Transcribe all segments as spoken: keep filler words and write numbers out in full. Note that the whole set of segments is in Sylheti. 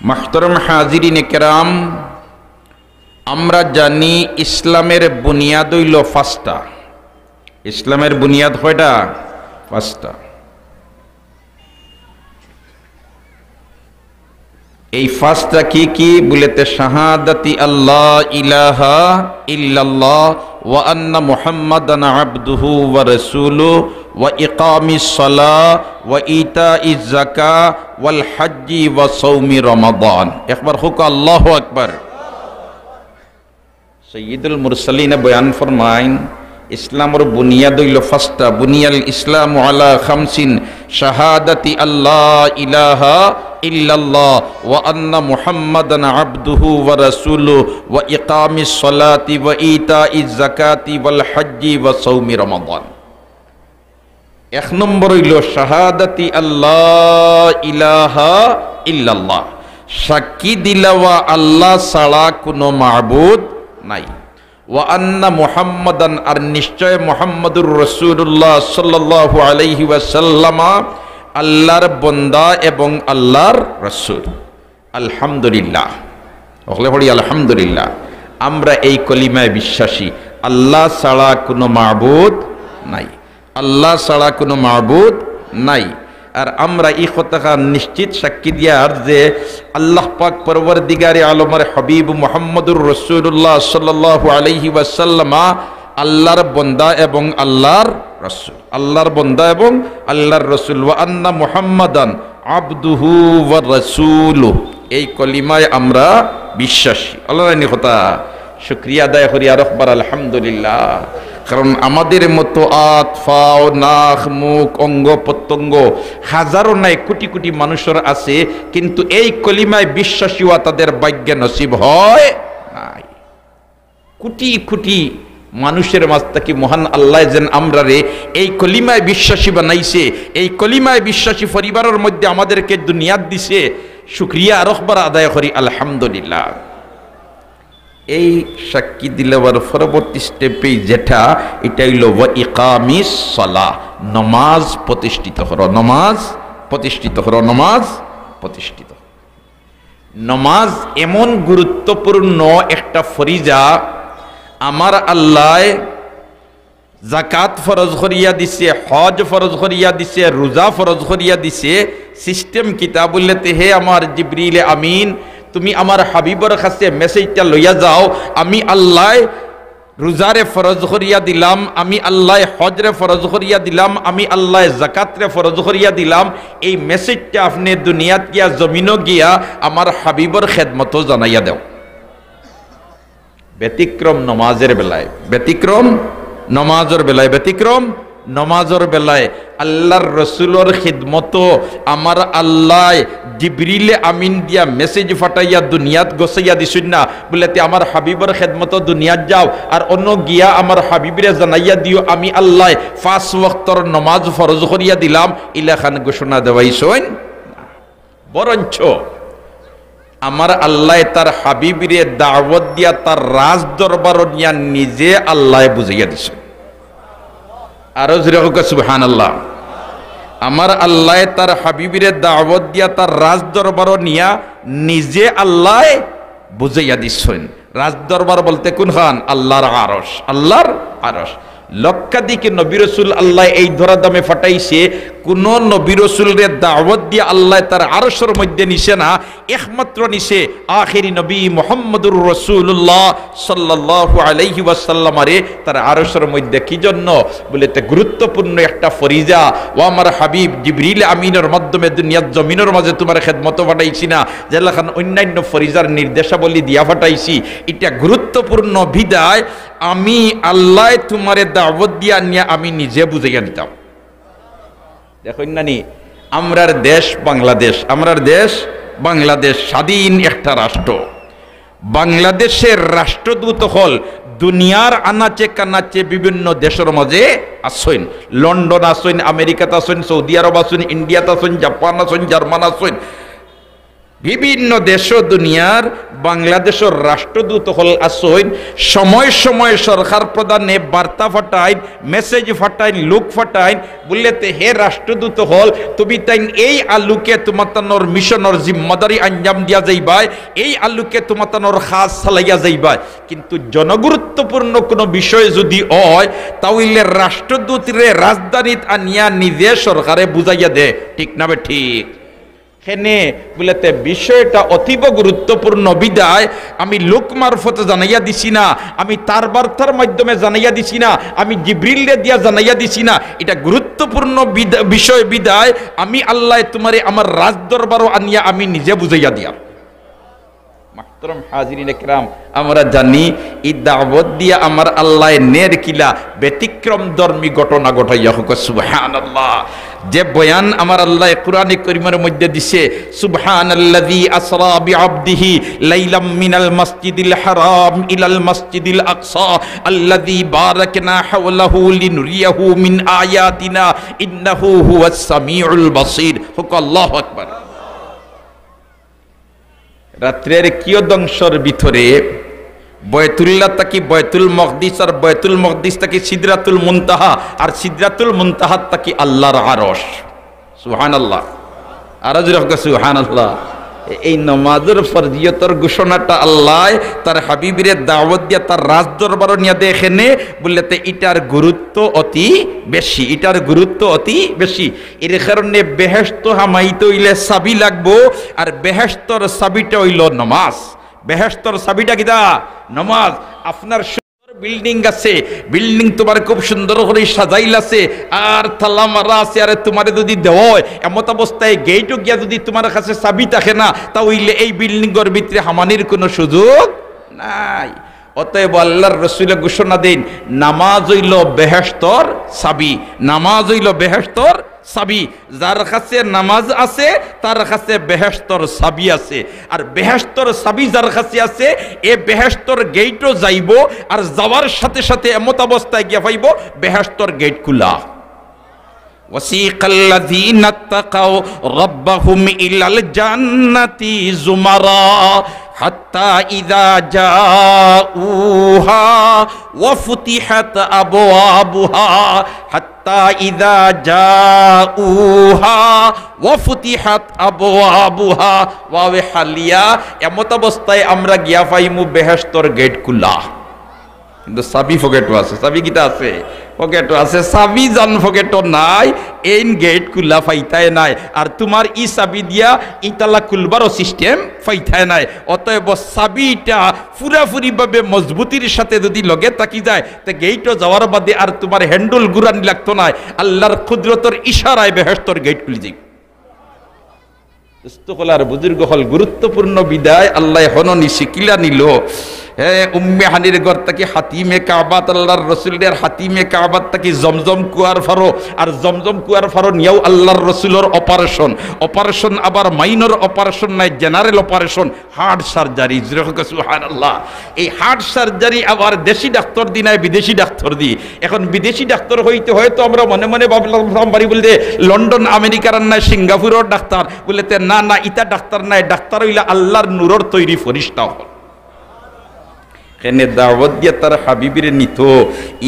মাহতরম হাজিরিনে কেরাম, আমরা জানি ইসলামের বুনিয়াদ অইলো পাঁচটা। ইসলামের বুনিয়াদ কয়টা? পাঁচটা। এই পাঁচটা কি কি? বুলেতে শাহাদাতি আল্লা ইলাহা ইল্লাল্লাহ ওয়া আন্না মুহাম্মাদান আবদুহু ওয়া রাসূলুহু ওয়া ইকামিস সালাহ ওয়া ইতাইজ যাকাহ ওয়াল হাজ্জি ওয়া সাওমি রমাদান। একবার কউক্কা আল্লাহু আকবার। সৈয়দুল মুরসালিনে বয়ান ফরমাইন, ইসলামর বুনিয়াদ অইলো পাঁচটা, বুনিয়াল ইসলামু আলা খামসিন, শাহাদাতি আল্লা ইলাহা ইল্লাল্লাহ ওয়া আন্না মুহাম্মাদান আবদুহু ওয়া রাসূলুহু ওয়া ইকামিস সালাতি ওয়া ইতাইজ যাকাতি ওয়াল হাজ্জি ওয়া সাওমি রমাদান। এক নম্বর অইলো শাহাদাতি আল্লা ইলাহা ইল্লাল্লাহ, সাক্ষী দিলাওয়া আল্লাহ ছাড়া কুনু মাবুদ নাই। ওয়া আন্না মুহাম্মাদান, আর নিশ্চয় মুহাম্মাদুর রাসূলুল্লাহ সাল্লাল্লাহু আলাইহি ওয়াসাল্লামা আল্লাহর বন্দা এবং আল্লাহর রাসূল। আলহামদুলিল্লাহ। হকলে পড়ি আলহামদুলিল্লাহ। আমরা এই কলিমায় বিশ্বাসী, আল্লাহ ছাড়া কুনু মাবুদ নাই, আল্লাহ ছাড়া কুনু মাবুদ নাই। আর আমরা ই কথাখান নিশ্চিত সাক্ষী দিয়ার যে আল্লাহ পাক পরওয়ারদিগারে আলমর হাবিব মুহাম্মাদুর রাসূলুল্লাহ সাল্লাল্লাহু আলাইহি ওয়াসাল্লামা আল্লাহর বন্দা এবং আল্লাহর রাসূল, আল্লাহর বন্দা এবং আল্লাহর রাসূল। ওয়া আন্না মুহাম্মাদান আবদুহু ওয়া রাসূলুহু, এই কলিমায় আমরা বিশ্বাসী। আল্লাহর আইনি কথা, শুকরিয়া আদায় করি আর একবার আলহামদুলিল্লাহ। কারণ আমাদের মতো আত, পাও, নাক, মুখ, অঙ্গ প্রত্যঙ্গ হাজারো নাই, কোটি কোটি মানুষর আছে, কিন্তু এই কলিমায় বিশ্বাসী হওয়া তাদের ভাগ্যে নসিব হয় নাই। কোটি কোটি মানুষের মাঝ থাকি মহান আল্লায় যেন আমরারে এই কলিমায় বিশ্বাসী বানাইছে, এই কলিমায় বিশ্বাসী পরিবারর মধ্যে আমাদেরকে দুনিয়াত দিছে, শুকরিয়া আর একবার আদায় করি, আলহামদুলিল্লাহ। এই সাক্ষী দিলাওয়ার পরবর্তী স্টেপেই যেটা, এটা অইলো ওয়া ইকামিস সালাহ, নমাজ প্রতিষ্ঠিত করো, নমাজ প্রতিষ্ঠিত করো, নমাজ প্রতিষ্ঠিত। নমাজ এমন গুরুত্বপূর্ণ একটা ফরিজা, আমার আল্লায় জাকাত ফরজ করিয়া দিছে, হজ ফরজ করিয়া দিছে, রোজা ফরজ করিয়া দিছে। সিস্টেম কিতা বুললেতে, হে আমার জিবরিল আমিন, তুমি আমার হাবিবর কাছে মেসেজটা লইয়া যাও, আমি আল্লায় রোজারে ফরজ করিয়া দিলাম, আমি আল্লায় হজরে ফরজ করিয়া দিলাম, আমি আল্লায় জাকাতরে ফরজ করিয়া দিলাম। এই মেসেজটা আপনে দুনিয়াত গিয়া, জমিনো গিয়া আমার হাবিবর খেদমতো জানাইয়া দেও। ব্যতিক্রম নমাজের বেলায়, ব্যতিক্রম নমাজর বেলায়, ব্যতিক্রম নমাজর বেলায় আল্লাহর রসুলর খেদমতো আমার আল্লায় জিবরিলে আমিন দিয়া মেসেজ ফাটাইয়া দুনিয়াত গছাইয়া দিছইন না, বুলে, "তে আমার হাবিবর খেদমতো দুনিয়াত যাও, আর অনো গিয়া আমার হাবিবরে জানাইয়া দিও, আমি আল্লায় পাঁচ ওয়াক্তর নমাজ ফরজ করিয়া দিলাম", ইলাখান ঘোষণা দেওয়াইছইন। বরঞ্চ আমার আল্লায় তার হাবিবরে দাওয়াত দিয়া তার রাজ দরবারো নিয়া নিজে আল্লায় বুঝাইয়া দিছইন। আরো জোরে কউক্কা সুবহানাল্লাহ। আমার আল্লায় তার হাবিবরে দাওয়াত দিয়া তার রাজ দরবারো নিয়া নিজে আল্লায় বুঝাইয়া দিছইন। রাজ দরবার বলতে কুনখান? আল্লাহর আরশ, আল্লাহর আরশ। লক্ষাধিক নবী রসুল আল্লায় এই ধরাধামে ফাটাইছে, কুনু নবী রসুলরে দাওয়াত দিয়া আল্লায় তার আরশর মধ্যে নিছে না, একমাত্র নিছে আখেরি নবী মুহাম্মদুর রাসূলুল্লাহ সাল্লাল্লাহু আলাইহি ওয়াসাল্লামরে তার আরশর মধ্যে। কি জন্য? বুলে, তে গুরুত্বপূর্ণ একটা ফরিজা। ও আমার হাবিব, জিবরিল আমিনর মাধ্যমে দুনিয়ার জমিনর মাঝে তুমার খেদমতো ফাটাইছি না, যেলাখান অন্যান্য ফরিজার নির্দেশাবলী দিয়া ফাটাইছি, ইটা গুরুত্বপূর্ণ বিধায় আমি আল্লায় তুমারে দাওয়াত দিয়া আনিয়া আমি নিজে বুঝাইয়া দিতাম। দেখইন না নি, আমরার দেশ বাংলাদেশ, আমরার দেশ বাংলাদেশ স্বাধীন একটা রাষ্ট্র। বাংলাদেশের রাষ্ট্রদূত অকল দুনিয়ার আনাচে কানাচে বিভিন্ন দেশর মাঝে আছইন। লন্ডন আছইন, আমেরিকাত আছইন, সৌদি আরব আছইন, ইন্ডিয়াত আছইন, জাপান আছইন, জার্মান আছইন। বিভিন্ন দেশো দুনিয়ার বাংলাদেশর রাষ্ট্রদূত অকল আছইন, সময় সময় সরকার প্রধানে বার্তা ফাটাইন, মেসেজ ফাটাইন, লোক ফাটাইন, বুলে তে হে রাষ্ট্রদূত অকল, তুমি তাইন এই আলোকে তুমাতানর মিশনর জিম্মাদারি আঞ্জাম দিয়া যাইবায়, এই আলোকে তুমাতানর কাজ চালাইয়া যাইবায়। কিন্তু জনগুরুত্বপূর্ণ কোনো বিষয় যুদি অয়, তা অইলে রাষ্ট্রদূতরে রাজধানীত আনিয়া নিজে সরকারে বুঝাইয়া দে, ঠিক না বে ঠিক? কেনে বুলে তে বিষয়টা অতীব গুরুত্বপূর্ণ বিধায় আমি লোক মারফত জানাইয়া দিছি না, আমি তার বার্তার মাধ্যমে জানাইয়া দিছি না, আমি জিব্রিলরে দিয়া জানাইয়া দিছি না। ইটা গুরুত্বপূর্ণ বিধা-, বিষয় বিধায় আমি আল্লায় তুমারে আমার রাজদরবারো আনিয়া আমি নিজে বুঝাইয়া দিয়ার। মাহতারাম হাজিরিনে কেরাম, আমরা জানি ই দাওয়াত দিয়া আমার আল্লায় নের কিলা ব্যতিক্রম ধর্মী ঘটনা ঘটাইয়া। কউক্কা সুবহানাল্লাহ। যে বয়ান আমার আল্লায় কোরআনে করিমর মধ্যে দিছে, সুবহানাল্লাযী আসরা বিআবদিহি লাইলাম মিনাল মাসজিদিল হারাম ইলাল মাসজিদিল আকসা আল্লাযী বারাকনা হাওলাহু লিনুরিয়াহু মিন আয়াতিনা ইন্নাহু হুয়াস সামিউল বাসীর। কউক্কা আল্লাহু আকবার। রাত্রের কিয়দংশর ভিতরে বয়তুল্লাহ থাকি বয়তুল মকদিস, আর বয়তুল মকদিস থাকি সিদরাতুল মুনতাহা, আর সিদরাতুল মুনতাহা থাকি আল্লাহর আরশ। সুবহানাল্লাহ। আরো জোরে কউক্কা সুবহানাল্লাহ। এই নমাজর ফরজিয়তর ঘোষণাটা আল্লায় তার হাবিবরে দাওয়াত দিয়া তার রাজদরবারো নিয়া দেয় কেনে বুলে তে ইটার গুরুত্ব অতি বেশি, ইটার গুরুত্ব অতি বেশি। এর কারণে বেহেশতো হামাইতে অইলে চাবি লাগবো, আর বেহেশতর চাবিটা অইলো নমাজ। বেহেশতর চাবিটা কিতা? নমাজ। আপনার সুন্দর বিল্ডিং আছে, বিল্ডিং তুমার খুব সুন্দর করি সাজাইল আছে, আর তালা মারা আছে, আরে তুমারে যুদি দেওয়া অয়, এমত অবস্থায় গেইটো গিয়া যুদি তুমার কাছে চাবি থাকে না, তা অইলে এই বিল্ডিংর ভিতরে হামানির কোনো সুযোগ নাই। অতএব আল্লাহর রসুলে ঘোষণা দেইন, নামাজ অইলো বেহেশতর চাবি, নামাজ অইলো বেহেশতর চাবি। যার কাছে নামাজ আছে, তার কাছে বেহেশতর চাবি আছে। আর বেহেশতর চাবি যার কাছে আছে, এ বেহেশতর গেইটো যাইবো, আর যাওয়ার সাথে সাথে এমত অবস্থায় গিয়া পাইবো বেহেশতর গেইট খুলা। وسيق الذين اتقوا ربهم إلى الجنة زمرا حتى إذا جاءوها وفتحت أبوابها حتى إذا جاءوها وفتحت أبوابها ওয়াও হালিয়া, এমত অবস্থায় আমরা গিয়া পাইমু বেহেশতর গেইট খুলা। কিন্তু চাবি পকেটো আছে। চাবি কিতা আছে? পকেটো আছে। চাবি যান পকেটো নাই, এইন গেইট খুলা পাইতায় নায়। আর তুমার ই চাবি দিয়া ই তালা খুলবারও সিস্টেম পাইতায় নায়। অতএব চাবিটা পুরাপুরিভাবে মজবুতির সাথে যুদি লগে থাকি যায়, তে গেইটো যাওয়ার বাদে আর তুমার হ্যান্ডেল ঘুরানি লাগতো নায়। আল্লাহর কুদরতর ইশারায় বেহেশতর গেইট খুলি যাইবো। দোস্ত অকল আর বুজুর্গ অকল, গুরুত্বপূর্ণ বিধায় আল্লায় হনো নিশিকিলা নিলো। হে, উম্মে হানির ঘর থাকি হাতিমে কাবাত আল্লাহর রসুলরে, আর হাতিমে কাবাত থাকি জমজম কুয়ার ফারো, আর জমজম কুয়ার ফারো নিয়াও আল্লাহর রসুলর অপারেশন। অপারেশন আবার মাইনর অপারেশন নায়, জেনারেল অপারেশন, হার্ট সার্জারি। জোরে কউক্কা সুবহানাল্লাহ। এই হার্ট সার্জারি আবার দেশি ডাক্তার দি নায়, বিদেশি ডাক্তার দি। এখন বিদেশি ডাক্তার অইতে হয়তো আমরা মনে মনে ভাবলাম, ভাবলাম পারি বুলে যে লন্ডন আমেরিকার নায়, সিঙ্গাপুরর ডাক্তার। বুলে তে না, না, ইতা ডাক্তার নায়, ডাক্তার অইলা আল্লাহর নূরর তৈরি ফিরিস্তা অকল। কেনে দাওয়াত দিয়া তার হাবিবরে নিতো,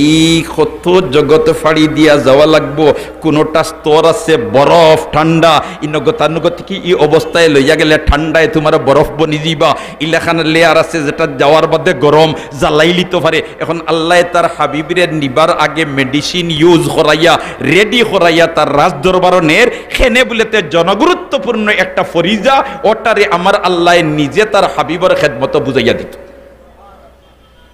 ই কত জগত ফাড়ি দিয়া যাওয়া লাগবো। কোনোটা স্তর আছে বরফ ঠান্ডা, ই নগতানুগতিকে ই অবস্থায় লইয়া গেলে ঠান্ডায় তুমার বরফ বনি যিবা। ইলাখান লেয়ার আছে যেটা যাওয়ার বাদে গরম, জ্বালাইলিতো পারে। এখন আল্লায় তার হাবিবরে নিবার আগে মেডিসিন ইউজ করাইয়া, রেডি করাইয়া তার রাজদরবারো নের, কেনে বুলে তে জনগুরুত্বপূর্ণ একটা ফরিজা, ওটারে আমার আল্লায় নিজে তার হাবিবর খেদমতো বুঝাইয়া দিতো।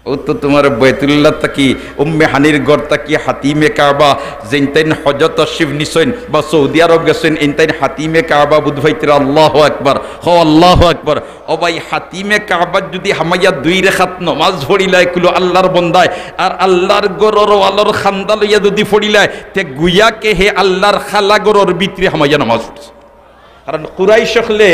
অউ তো তুমার বায়তুল্লাহ থাকি, উম্মে হানির ঘর থাকি হাতিমে কাবা, যেইনতাইন হজো তশরিফ নিছইন বা সৌদি আরব গেছইন, এইনতাইন হাতিমে কাবা বুঝ পাইতরা। আল্লাহু আকবার, কও আল্লাহু আকবার। ও ভাই, হাতিমে কাবাত যুদি হামাইয়া দুই রেকাত নমাজ পড়িলায় কুলো আল্লাহর বন্দায়, আর আল্লাহর ঘরর ওয়ালর খান্দা লইয়া যুদি পড়িলায়, তে গুয়া কে হে আল্লাহর খালা ঘরর ভিতরে হামাইয়া নমাজ পড়ছে। কারণ কুরাইশ অকলে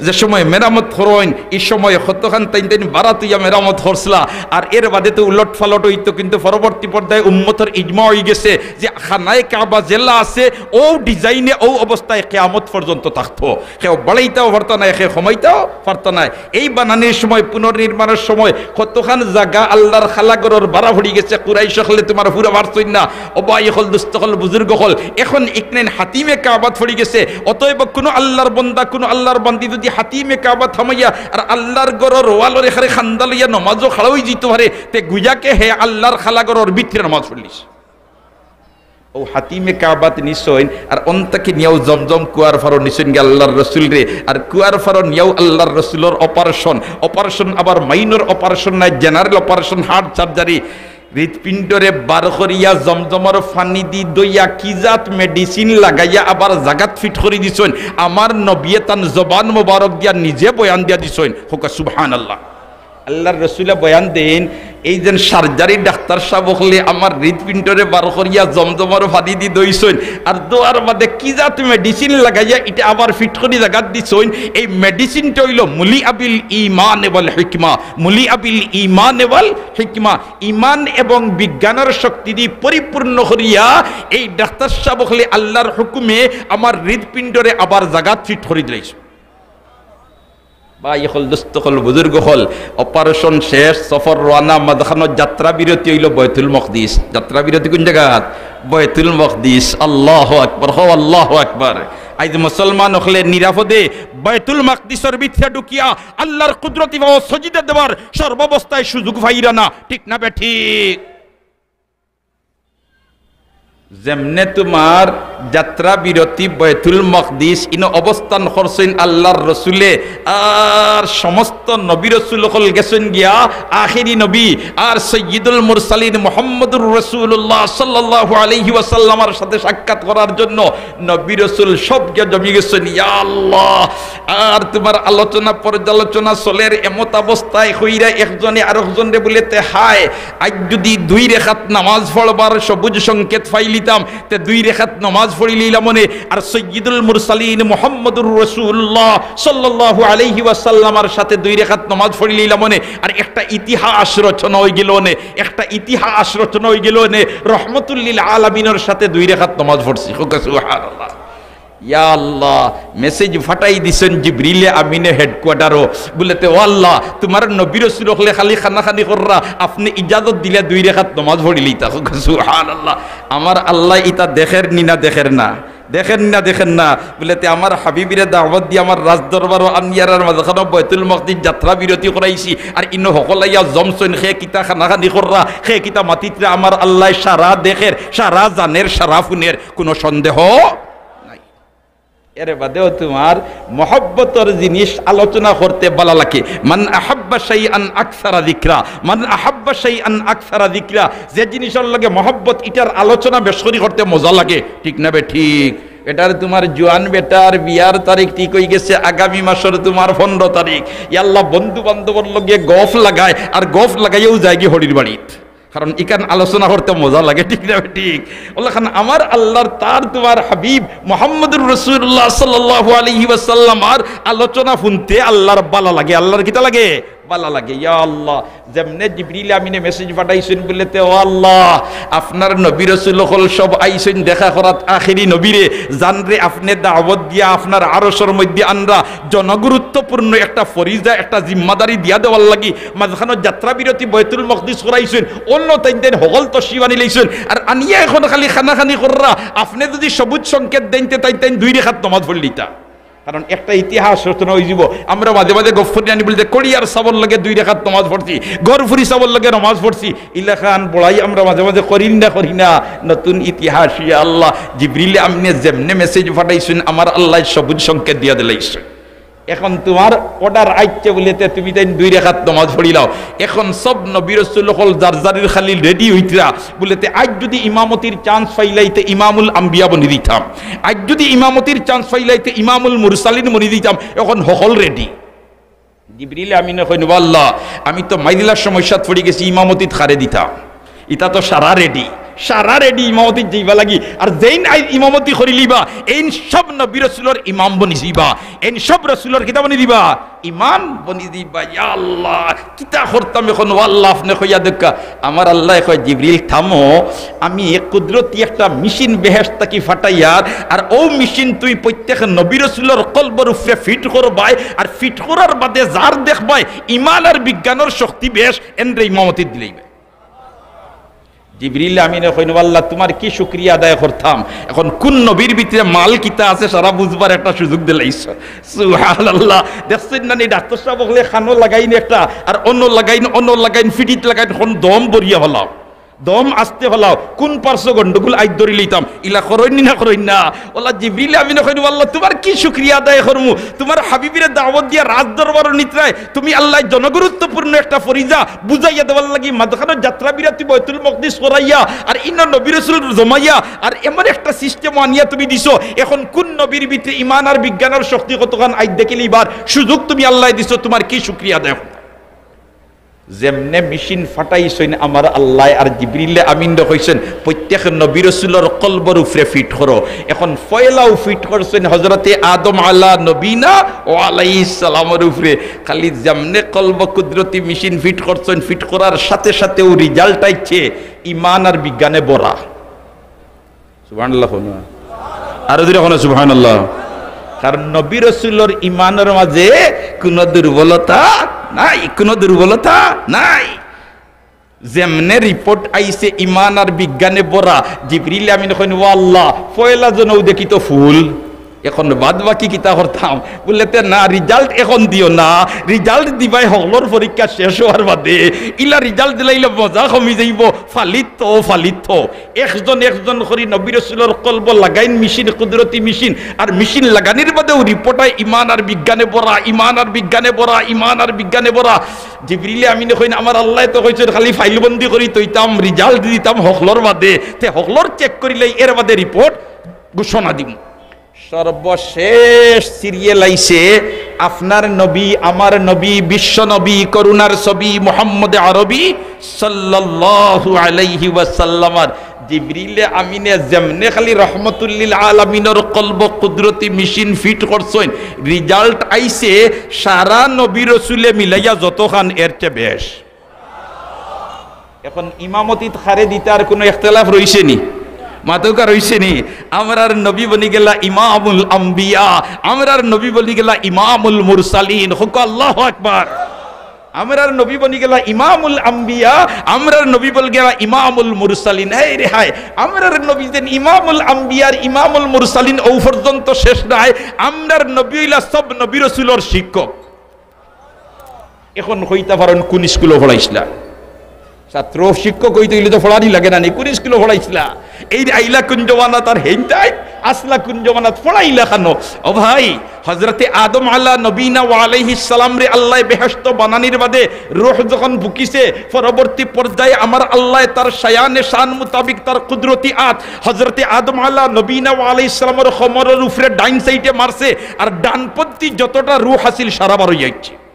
যে সময় মেরামত করইন, ই সময় কতখান তাইন তাইন বারাত অইয়া মেরামত করছলা। আর এর বাদে তো উলট ফালট অইতো, কিন্তু পরবর্তী পর্যায়ে উম্মতর ইজমা অইগেছে যে খানায়ে কাবা যেলা আছে, অউ design-এ, অউ অবস্থায় কিয়ামত পর্যন্ত থাকতো। কেউ বাড়াইতাও পারতা নায়, কেউ কমাইতাও পারতা নায়। এই বানানির সময়, পুনর্নির্মাণর সময় কতখান জাগা আল্লার খালা ঘরর বারা পড়িগেছে, কুরাইশ অকলে তুমার পুরা পারছইন না। ও ভাই অকল, দোস্ত অকল, বুজুর্গ অকল, এখন ইকনাইন হাতিমে কাবাত পড়িগেছে। অতএব কুনু আল্লার বন্দা, কুনু আল্লার বান্দি যুদি হাতিমে কাবাত হামাইয়া আর আল্লার ঘরর ওয়ালর এখানে খান্দা লইয়া নমাজো খাড়া অইযিতো পারে, তে গুয়াকে হে আল্লার খালা ঘরর ভিতরে নমাজ পড়লিছে। অউ হাতিমে কাবাত নিছইন, আর অন থাকি নিয়াও জমজম কুয়ার পারো নিছইন গি আল্লার রসুলরে, আর কুয়ার পারো নিয়াও আল্লার রসুলর operation, operation আবার minor operation নায়, general operation, heart surgery। হৃদপিণ্ডরে বার করিয়া জমজমর পানিদি ধইয়া কি জাত medicine লাগাইয়া আবার জাগাত fit করি দিছইন, আমার নবিয়ে তান জবান মোবারক দিয়া নিজে বয়ান দিয়া দিছইন। কউক্কা সুবহানাল্লাহ। আল্লার রসুলে বয়ান দেইন, এই যেন surgery ডাক্তার সাব অকলে আমার হৃদপিণ্ডরে বার করিয়া জমজমর পানিদি ধইছইন, আর ধওয়ার বাদে কি জাত medicine লাগাইয়া ইটা আবার fit করি জাগাত দিছইন, এই medicine-টা অইলো মুলিআ বিল ঈমান ওয়াল হিকমা, মুলিআ বিল ঈমান ওয়াল হিকমা, ঈমান এবং বিজ্ঞানর শক্তিদি পরিপূর্ণ করিয়া এই ডাক্তার সাব অকলে আল্লার হুকুমে আমার হৃদপিণ্ডরে আবার জাগাত fit করি দিলাইছইন। ভাই অকল, দোস্ত অকল, বুজুর্গ অকল, operation শেষ, সফর রওয়ানা, মাঝখানো যাত্রা বিরতি অইলো বায়তুল মকদিস। যাত্রা বিরতি কুন জাগাত? বায়তুল মকদিস। আল্লাহু আকবার, কও আল্লাহু আকবার। আইজ মুসলমান অকলে নিরাপদে বায়তুল মকদিসর ভিতরে ঢুকিয়া আল্লার কুদরতি পাও সজিদা দেওয়ার সর্বাবস্থায় সুযোগ পাইরা না, ঠিক না বেঠিক? যেমনে তুমার যাত্রা বিরতি বায়তুল মকদিস, ইনো অবস্থান করছইন আল্লার রসুলে, আর সমস্ত নবী রসুল অকল গেছইন গিয়া, আখেরি নবী আর সৈয়দুল মুরসালিন মুহাম্মদুর রাসূলুল্লাহ সাল্লাল্লাহু আলাইহি ওয়াসাল্লামর সাথে সাক্ষাৎ করার জন্য নবী রসুল সব গিয়া জমি গেছইন। ইয়া আল্লাহ, আর তুমার আলোচনা পর্যালোচনা চলের এমত অবস্থায় কইরা একজনে আরকজনরে বুলে, তে হায়, আইজ যুদি দুই রেখাত নামাজ পড়বার সবুজ সংকেত পাইলিতাম, তে দুই রেখাত নামাজ পড়িলিলাম অনে, আর সৈয়দুল মুরসালিন মুহাম্মদুর রাসূলুল্লাহ সাল্লাল্লাহু আলাইহি ওয়াসাল্লামর সাথে দুই রেখাত নামাজ পড়িলিলাম অনে, আর একটা ইতিহাস রচনা অইগেলো অনে, একটা ইতিহাস রচনা অইগেলো অনে, রহমতুল্লিল আলামিনর সাথে দুই রেখাত নামাজ পড়ছি। কউক্কা সুবহানাল্লাহ। ইয়া আল্লাহ, message ফাটাই দিছইন জিবরিলে আমিনে headquarter-ও, বুলে, তে ও আল্লাহ, তুমার নবী রসুল অকলে খালি কানাকানি কররা, আপনে ইজাজত দিলে দুই রেখাত নামাজ পড়িলিতা। কউক্কা সুবহানাল্লাহ। আমার আল্লায় ইতা দেখের নি না দেখের না? দেখের নি না দেখের না? বুলে, তে আমার হাবিবরে দাওয়াত দিয়া আমার রাজদরবারো আনিয়ার আর মাঝখানো বায়তুল মকদিস যাত্রা বিরতি করাইছি, আর ইনো হকল আইয়া জমছইন, কে কিতা কানাকানি কররা, কে কিতা মাতিতরা, আমার আল্লায় সারা দেখের, সারা জানের, সারা হুনের, কুনু সন্দেহ নাই। এর বাদেও তুমার মহব্বতর জিনিস আলোচনা করতে বালা লাগে। মান আহাব্বা শাইআন আকসারা যিকরা, মান আহাব্বা শাইআন আকসারা যিকরা, যে জিনিসর লগে মহব্বত, ইটার আলোচনা বেশ করি করতে মজা লাগে, ঠিক না বেঠিক? এটার তুমার জোয়ান বেটার বিয়ার তারিখ ঠিক অইগেছে আগামী মাসর তুমার পনরো তারিখ। ইয়াল্লা, বন্ধু বান্ধবর লগে গফ লাগায়, আর গফ লাগাইয়াউ যায়গি হরির বাড়িত। কারণ ইখান আলোচনা করতে মজা লাগে, ঠিক না ঠিক? অলাখান আমার আল্লার, তার তুমার হাবিব মুহাম্মদুর রাসূলুল্লাহ সাল্লাল্লাহু আলাইহি ওয়াসাল্লামর আলোচনা হুনতে আল্লার বালা লাগে। আল্লার কিতা লাগে? বালা লাগে। ইয়া আল্লাহ, যেমনে জিবরিল আমিনে message পাঠাইছইন বুলে, তে ও আল্লাহ, আপনার নবী রসুল অকল সব আইছইন দেখা করাত আখেরি নবীরে, যানরে আপনে দাওয়াত দিয়া আপনার আরশর মধ্যে আনরা, জনগুরুত্বপূর্ণ একটা ফরিজা, একটা জিম্মাদারি দিয়া দেওয়ার লাগি মাঝখানো যাত্রা বিরতি বায়তুল মকদিস করাইছইন, অন্য তাইন তাইন হকল তশরিফ আনিলাইছইন। আর আনিয়া এখন খালি কানাকানি কররা, আপনে যুদি সবুজ সংকেত দেইন তে তাইন তাইন দুই রেখাত নমাজ পড়লিতা। কারণ একটা ইতিহাস রচনা অইযিবো। আমরা মাঝে মাঝে গফ করি আনি বুলতে কড়িয়ার সাবর লগে দুই রেখাত নমাজ পড়ছি, গরফুরি সাবর লগে নমাজ পড়ছি, ইলাখান বড়াই আমরা মাঝে মাঝে করি না, করি না। নতুন ইতিহাস, ইয়া আল্লাহ, জিবরিল আমিনে যেমনে message পাঠাইছইন, আমার আল্লায় সবুজ সংকেত দিয়া দিলাইছইন। এখন তুমার order আইছে বুলে তে তুমি তাইন দুই রেখাত নমাজ পড়িলাও। এখন সব নবী রসুল অকল যার যারির খালি ready অইতরা বুলে তে আইজ যুদি ইমামতির chance পাইলাই তে ইমামুল আম্বিয়া বনি দিতাম, আইজ যুদি ইমামতির chance পাইলাই তে ইমামুল মুরসালিন বনি দিতাম। এখন হকল ready। জিবরিল আমিনে কইন, "ও আল্লাহ, আমি তো মাইদিলা সমস্যাত পড়ি গেছি, ইমামতিত কারে দিতাম?" ইতা তো সারা ready। সারা রেডি ইমামতি যাইবা লাগি। আর যেইন আইজ ইমামতি করিলিবা, এইন সব নবী রসুলর ইমাম বনি যাইবা, এইন সব রসুলর কিতা বনি দিবা? ইমাম বনি দিবা। ইয়া আল্লাহ, কিতা করতাম এখন? ও আল্লাহ, আপনে কইয়া দেউক্কা। আমার আল্লায় কয়, "জিবরিল, থামো, আমি এক কুদরতি একটা মেশিন বেহেশত থাকি ফাটাইয়ার, আর অউ মেশিন তুই প্রত্যেক নবী রসুলর কলবর উপরে ফিট করবায়, আর ফিট করার বাদে যার দেখবায় ইমান আর বিজ্ঞানর শক্তি বেশ, এনরে ইমামতি দিলাইবায়।" জিবরিল আমিনে কইন, "ও আল্লাহ, তুমার কি শুকরিয়া আদায় করতাম? এখন কুন নবীর ভিতরে মাল কিতা আছে সারা বুঝবার একটা সুযোগ দিলাইছো।" সুবহানাল্লাহ। দেখছইন না নি, ডাক্তার সাব অকলে কানো লাগাইন একটা, আর অনো লাগাইন, অনো লাগাইন, ফিটিত লাগাইন, অখন দম বরিয়া ফালাও, দম আস্তে ফালাও, কুন পার্শ্ব গন্ডগোল আইজ ধরি লইতাম, ইলা করইন নি না করইন না? ওলা জিবরিল আমিনে কইন, "ও আল্লাহ, তুমার কি শুকরিয়া আদায় করমু? তুমার হাবিবরে দাওয়াত দিয়া রাজ দরবারো নিত্রায় তুমি আল্লাহ জনগুরুত্বপূর্ণ একটা ফরিজা বুঝাইয়া দেওয়ার লাগি মাঝখানো যাত্রা বিরতি বয়তুল মকদিস করাইয়া, আর ইনো নবী রসুল জমাইয়া, আর এমন একটা সিস্টেম আনিয়া তুমি দিছো, এখন কুন নবীর ভিতরে ইমান আর বিজ্ঞানর শক্তি কতখান আইজ দেখিলিবার সুযোগ তুমি আল্লাহ দিছো, তুমার কি শুকরিয়া আদায় করতাম?" যেমনে মেশিন ফাটাইছইন আমার আল্লায় আর জিবরিলে আমিনরে কইছইন, "প্রত্যেক নবী রসুলর কলবর উপরে ফিট করো।" এখন পয়লাউ ফিট করছইন হজরতে আদম আলা নবীনা ও আলাইহিস সালামর উপরে। খালি যেমনে কলব কুদরতি মেশিন ফিট করছইন, ফিট করার সাথে সাথেউ রিজাল্ট আইছে ইমান আর বিজ্ঞানে ভরা। সুবহানাল্লাহ কও না। আরো জোরে কও না সুবহানাল্লাহ। কারণ নবী রসুলর ইমানর মাঝে কুনু দুর্বলতা নাই, কুনু দুর্বলতা নাই। যেমনে রিপোর্ট আইছে ইমান আর বিজ্ঞানে ভরা, জিবরিল আমিন কইন, "ও আল্লাহ, পয়লা জনউ দেখি তো ফুল, এখন বাদ বাকি কিতা করতাম?" বুলে, "তে না, রিজাল্ট এখন দিও না, রিজাল্ট দিবায় হকলর পরীক্ষা শেষ অওয়ার বাদে, ইলা রিজাল্ট দিলাইলে মজা কমি যাইবো, ফালিত তো, ফালিত তো।" একজন একজন করি নবী রসুলর কলব লাগাইন মেশিন, কুদরতি মেশিন। আর মেশিন লাগানির বাদেউ রিপোর্ট আয় ইমান আর বিজ্ঞানে ভরা, ইমান আর বিজ্ঞানে ভরা, ইমান আর বিজ্ঞানে ভরা। জিবরিলে আমিনে কইন, "আমার আল্লায় তো কইছইন খালি ফাইলবন্দি করি থইতাম, রিজাল্ট দিতাম হকলর বাদে, তে হকলর চেক করিলাই এর বাদে রিপোর্ট ঘোষণা দিমু।" সর্বশেষ সিরিয়াল আইছে আপনার নবী, আমার নবী, বিশ্ব নবী, করুণার ছবি মুহাম্মদ আরবি সাল্লাল্লাহু আলাইহি ওয়াসাল্লামর। জিবরিলে আমিনে যেমনে খালি রহমতুল্লিল আলামিনর কলব কুদরতি মেশিন ফিট করছইন, রিজাল্ট আইছে সারা নবী রসুলে মিলাইয়া যতখান এর চেয়ে বেশ। এখন ইমামতিত কারে দিতা আর কুনু ইখতিলাফ রইছে নি? মাতউক্কা রইছে নি? আমরার নবী বনি গেলা ইমামুল আম্বিয়া, আমরার নবী বনি গেলা ইমামুল মুরসালিন। কউক্কা আল্লাহু আকবার। আমরার নবী বনি গেলা ইমামুল আম্বিয়া, আমরার নবী বনি গেলা ইমামুল মুরসালিন। এই রে হায়, আমরার নবী যেন ইমামুল আম্বিয়ার ইমামুল মুরসালিন অউ পর্যন্ত শেষ নায়। আমরার নবী অইলা সব নবী রসুলর শিক্ষক। এখন কইতা পারইন কুন স্কুলো পড়াইছলা? ছাত্র শিক্ষক অইতে অইলে তো পড়ানি লাগে না নি? কুন স্কুলো পড়াইছলা? এই আইলা কুন জমানাত আর হেইনতাই আছলা কুন জমানাত, পড়াইলা কানো? ও ভাই, হজরতে আদম আলা নবীনা ওয়া আলাইহিস সালামরে আল্লায় বেহেশত বানানির বাদে রূহ যখন ফুকিছে, পরবর্তী পর্যায়ে আমার আল্লায় তার শায়ানে শান মোতাবিক তার কুদরতি আত হজরতে আদম আলা নবীনা ওয়া আলাইহিস সালামর কমরর উপরে ডাইন সাইডে মারছে, আর ডানপন্থী যতটা রূহ আছিল সারা বারইয়া আইছে।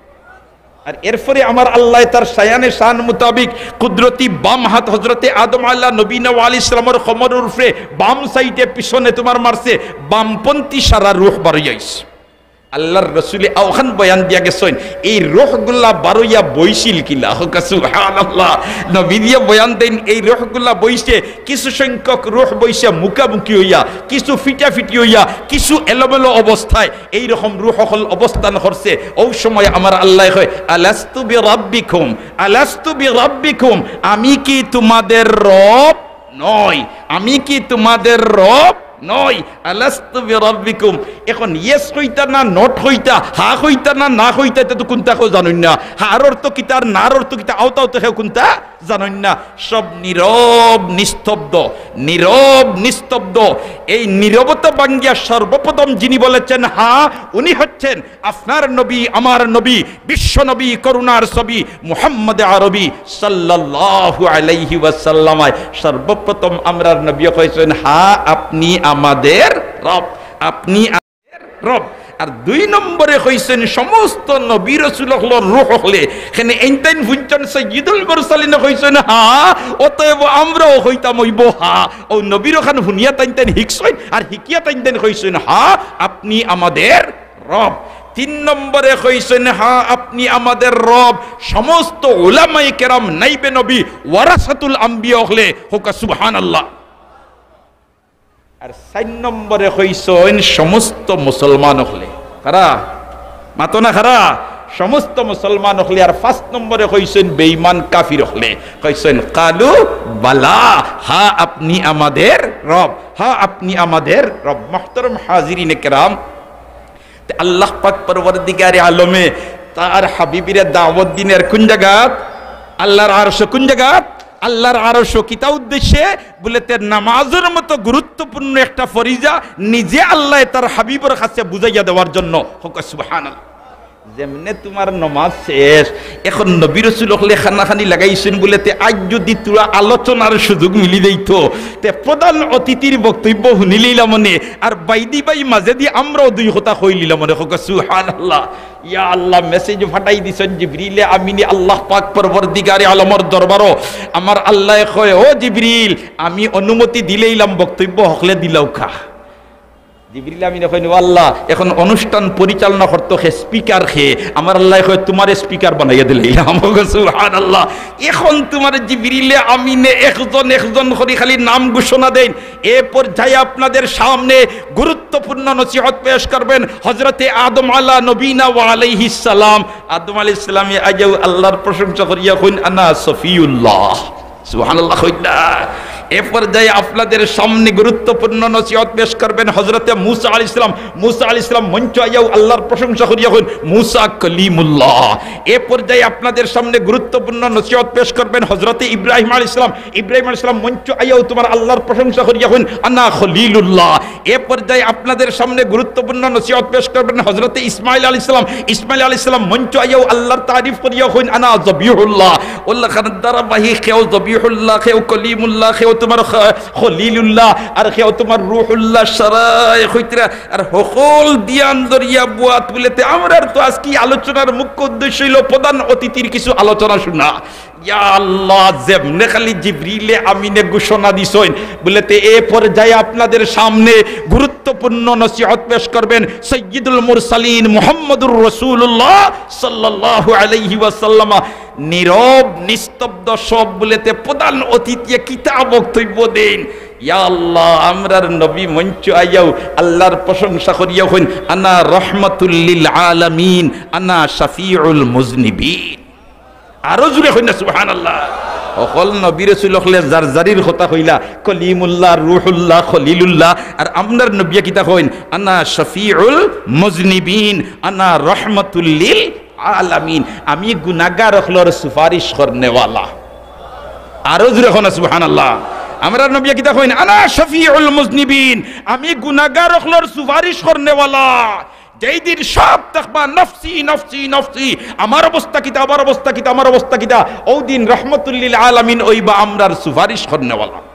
আর এরপরে আমার আল্লায় তার শায়ানে শান মোতাবিক কুদরতি বাম হাত হজরতে আদম আলা নবীনা ওয়া আলাইহিস সালামর কমরর উপরে বাম সাইডে পিছনে তুমার মারছে, বামপন্থী সারা রূহ বারইয়া আইছে। আল্লার রসুলে অউখান বয়ান দিয়া গেছইন, এই রূহগুলা বারইয়া বইছিল কিলা? কউক্কা সুবহানাল্লাহ। নবীজিয়ে বয়ান দেইন, এই রূহগুলা বইছে, কিছু সংখ্যক রূহ বইছে মুখামুখি অইয়া, কিছু ফিটাফিটি অইয়া, কিছু এলোমেলো অবস্থায়। এই রকম রূহ অকল অবস্থান করছে। অউ সময় আমার আল্লায় কয়, "আলাস্তু বিরাব্বিকুম, আলাস্তু বিরাব্বিকুম, আমি কি তোমাদের রব নই? আমি কি তোমাদের রব নই? আলাস্তু বিরাব্বিকুম।" এখন yes কইতা না not কইতা, হা কইতা না না কইতা, ইতা তো কুনতা কেউ জানইন না। হার অর্থ কিতা আর নার অর্থ কিতা, আওতা আওতা কেউ কুনতা জানইন না। সব নীরব নিস্তব্ধ, নীরব নিস্তব্ধ। এই নীরবতা ভাঙ্গিয়া সর্বপ্রথম যিনি বলেছেন হা, উনি হচ্ছেন আপনার নবী, আমার নবী, বিশ্ব নবী, করুণার ছবি মুহাম্মদ আরবি সাল্লাল্লাহু আলাইহি ওয়াসাল্লাম। সর্বপ্রথম আমরার নবী কইছেন, "হা, আপনি আমাদের রব, আপনি রব। আর দুই নম্বরে কইছইন সমস্ত নবী রসুল অকলর রুহ অকলে। কেনে এইন তাইন হুনছইন, সৈয়দুল মুরসালিনে কইছইন হা, অতএব আমরাও কইতাম অইবো হা। অউ নবীর অখান হুনিয়া তাইন তাইন হিকছইন, আর হিকিয়া তাইন তাইন কইছইন হা, আপনি আমাদের রব। তিন নম্বরে কইছইন হা, আপনি আমাদের রব। সমস্ত উলামায়ে কেরাম নাইবে নবী, ওয়ারাসাতুল আম্বিয়া অকলে, কউক্কা সুবহানাল্লাহ। আর চাইর নম্বরে কইছইন সমস্ত মুসলমান অকলে। কারা? মাতো না কারা? সমস্ত মুসলমান অকলে। আর পাঁচ নম্বরে কইছইন বেঈমান কাফির অকলে। কইছইন কালু বালা, হা আপনি আমাদের রব, হা আপনি আমাদের রব। মুহতারাম হাজিরিনে কেরাম, তে আল্লাহ পাক পরওয়ারদিগারে আলমে তার হাবিবিরে দাওয়াত দিনর কুন জাগাত? আল্লাহর আরশো। কুন জাগাত? আল্লাহর আরশো। কিতা উদ্দেশ্যে? বুলে তে নামাজর মতো গুরুত্বপূর্ণ একটা ফরিজা নিজে আল্লায় তার হাবিবর কাছে বুঝাইয়া দেওয়ার জন্য। কউক্কা সুবহানাল্লাহ। যেমনে তুমার নমাজ শেষ, এখন নবী রসুল অকলে কানাকানি লাগাইছইন বুলে তে আইজ যুদি থুড়া আলোচনার সুযোগ মিলি যাইতো, তে প্রধান অতিথির বক্তব্য হুনিলিলাম অনে, আর বাইদি বাই মাজেদি আমরাও দুই কথা কইলিলাম অনে। কউক্কা সুবহানাল্লাহ। ইয়া আল্লাহ, message ফাটাই দিছইন জিবরিলে আমিনে আল্লাহ পাক পরওয়ারদিগারে আলমর দরবারো। আমার আল্লায় কয়, "ও জিবরিল, আমি অনুমতি দিলাইলাম, বক্তব্য হকলে দিলাউক্কা।" জিবরিল আমিনে কইন, "ও আল্লাহ, এখন অনুষ্ঠান পরিচালনা করতো কে, speaker কে?" আমার আল্লায় কয়, "তুমারে speaker বানাইয়া দিলাইলাম।" কউক্কা সুবহানাল্লাহ। এখন তুমার জিবরিলে আমিনে একজন একজন করি খালি নাম ঘোষণা দেইন। এ পর্যায়ে আপনাদের সামনে গুরুত্বপূর্ণ নসিহত পেশ করবেন হযরতে আদম আলা নবীনা ওয়া আলাইহিস সালাম। আদম আলাইহিস সালামে আইয়াউ আল্লাহর প্রশংসা করিয়া কইন, "আনা সফিউল্লাহ।" সুবহানাল্লাহ কইলা। এ পর্যায়ে আপনাদের সামনে গুরুত্বপূর্ণ নসিহত পেশ করবেন হযরতে মুসা আলাইহিস সালাম। মুসা আলাইহিস সালাম মঞ্চ আইয়াউ আল্লাহর প্রশংসা করিয়া কইন, "মুসা কলিমুল্লাহ।" এ পর্যায়ে আপনাদের সামনে গুরুত্বপূর্ণ নসিহত পেশ করবেন হযরতে ইব্রাহিম আলাইহিস সালাম। ইব্রাহিম আলাইহিস সালাম মঞ্চ আইয়াউ তুমার আল্লাহর প্রশংসা করিয়া কইন, "আনা খলিলুল্লাহ।" এ পর্যায়ে আপনাদের সামনে গুরুত্বপূর্ণ নসিহত পেশ করবেন হযরতে ইসমাইল আলাইহিস সালাম। ইসমাইল আলাইহিস সালাম মঞ্চ আইয়াউ আল্লাহর তারিফ করিয়া কইন, "আনা জবিহুল্লাহ।" অউলাখান ধারাবাহিক, কেউ জবিহুল্লাহ, কেউ কলিমুল্লাহ, কেউ তুমার খ-, খলিলুল্লাহ, আর কেউ তুমার রুহুল্লাহ, সারায় কইতরা, আর হকল দিয়ান দরিয়া বুয়াত বুলে তে। আমরার তো আজকে আলোচনার মুখ্য উদ্দেশ্য অইলো প্রধান অতিথির কিছু আলোচনা শুনা। ইয়া আল্লাহ, যেমনে খালি জিবরিলে আমিনে ঘোষণা দিছইন, বুলে তে এ পর্যায়ে আপনাদের সামনে গুরুত্বপূর্ণ নসিহত পেশ করবেন সৈয়দুল মুরসালিন মুহাম্মদুর রাসূলুল্লাহ সাল্লাল্লাহু আলাইহি ওয়াসাল্লাম। নীরব নিস্তব্ধ সব, বুলে তে প্রধান অতিথিয়ে কিতা বক্তব্য দেইন। ইয়া আল্লাহ, আমরার নবী মঞ্চ আইয়াউ আল্লাহর প্রশংসা করিয়া কইন, "আনা রহমাতুল লিল আলামিন, আনা শাফিউল মুজনিবিন।" আরো জুরে কইন না, সুবহানাল্লাহ। হকল নবী রসুল অকলে যার যারির কথা কইলা, কলিমুল্লাহ, রুহুল্লাহ, খলিলুল্লাহ, আর আমরার নবিয়ে কিতা কইন? "আনা শফিউল মুজনিবিন, আনা রহমাতুল লিল আলামিন।" আমি গুনাগার অকলর সুপারিশ করনেওয়ালা। আরো জুরে কইন না, সুবহানাল্লাহ। আমরার নবিয়ে কিতা কইন? "আনা শফিউল মুজনিবিন", আমি গুনাগার অকলর সুপারিশ করনেওয়ালা। যেই দিন সব দেখবা, "নফসি, নফসি, নফসি, আমার অবস্থা কিতা, আমার অবস্থা কিতা, আমার অবস্থা কিতা", অউ দিন রহমতুল্লিল আলামিন অইবা আমরার সুপারিশ করনেওয়ালা।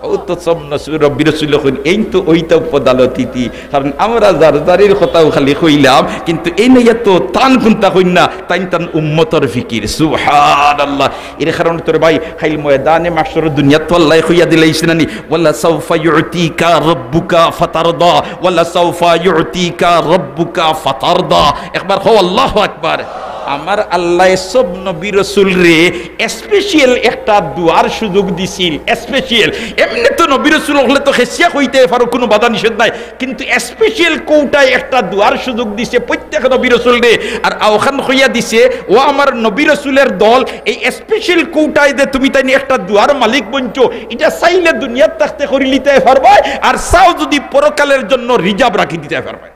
অউ তো সব নসু-, রব্বি রসুল কইন, এইন তো অইতা প্রধান অতিথি, কারণ আমরা যার যারির কথাউ খালি কইলাম, কিন্তু এইন আইয়া তো তান কুন্তা কইন না, তাইন তান উম্মতর ফিকির। সুবহানাল্লাহ। এর কারণে তোর ভাই, কাইল ময়দানে মাহশর দুনিয়াত তো আল্লায় কইয়া দিলাইছে না নি, "ওয়ালা সাউফা ইউতিকা রাব্বুকা ফাতারদা, ওয়ালা সাউফা ইউতিকা রাব্বুকা ফাতারদা।" একবার কও, "আল্লাহু আকবার।" আমার আল্লায় সব নবী রসুলরে special একটা দোয়ার সুযোগ দিছিল, special। এমনে তো নবী রসুল অকলে তো খেছিয়া কইতে পারো, কুনু বাধা নিষেধ নাই, কিন্তু special কোটায় একটা দোয়ার সুযোগ দিছে প্রত্যেক নবী রসুলরে। আর অখান কইয়া দিছে, "ও আমার নবী রসুলের দল, এই special কোটায় যে তুমি তাইন একটা দোয়ার মালিক বনছো, ইটা চাইলে দুনিয়াত থাকতে করিলিতায় পারবায়, আর চাও যুদি পরকালের জন্য reserve রাখি দিতায় পারবায়।"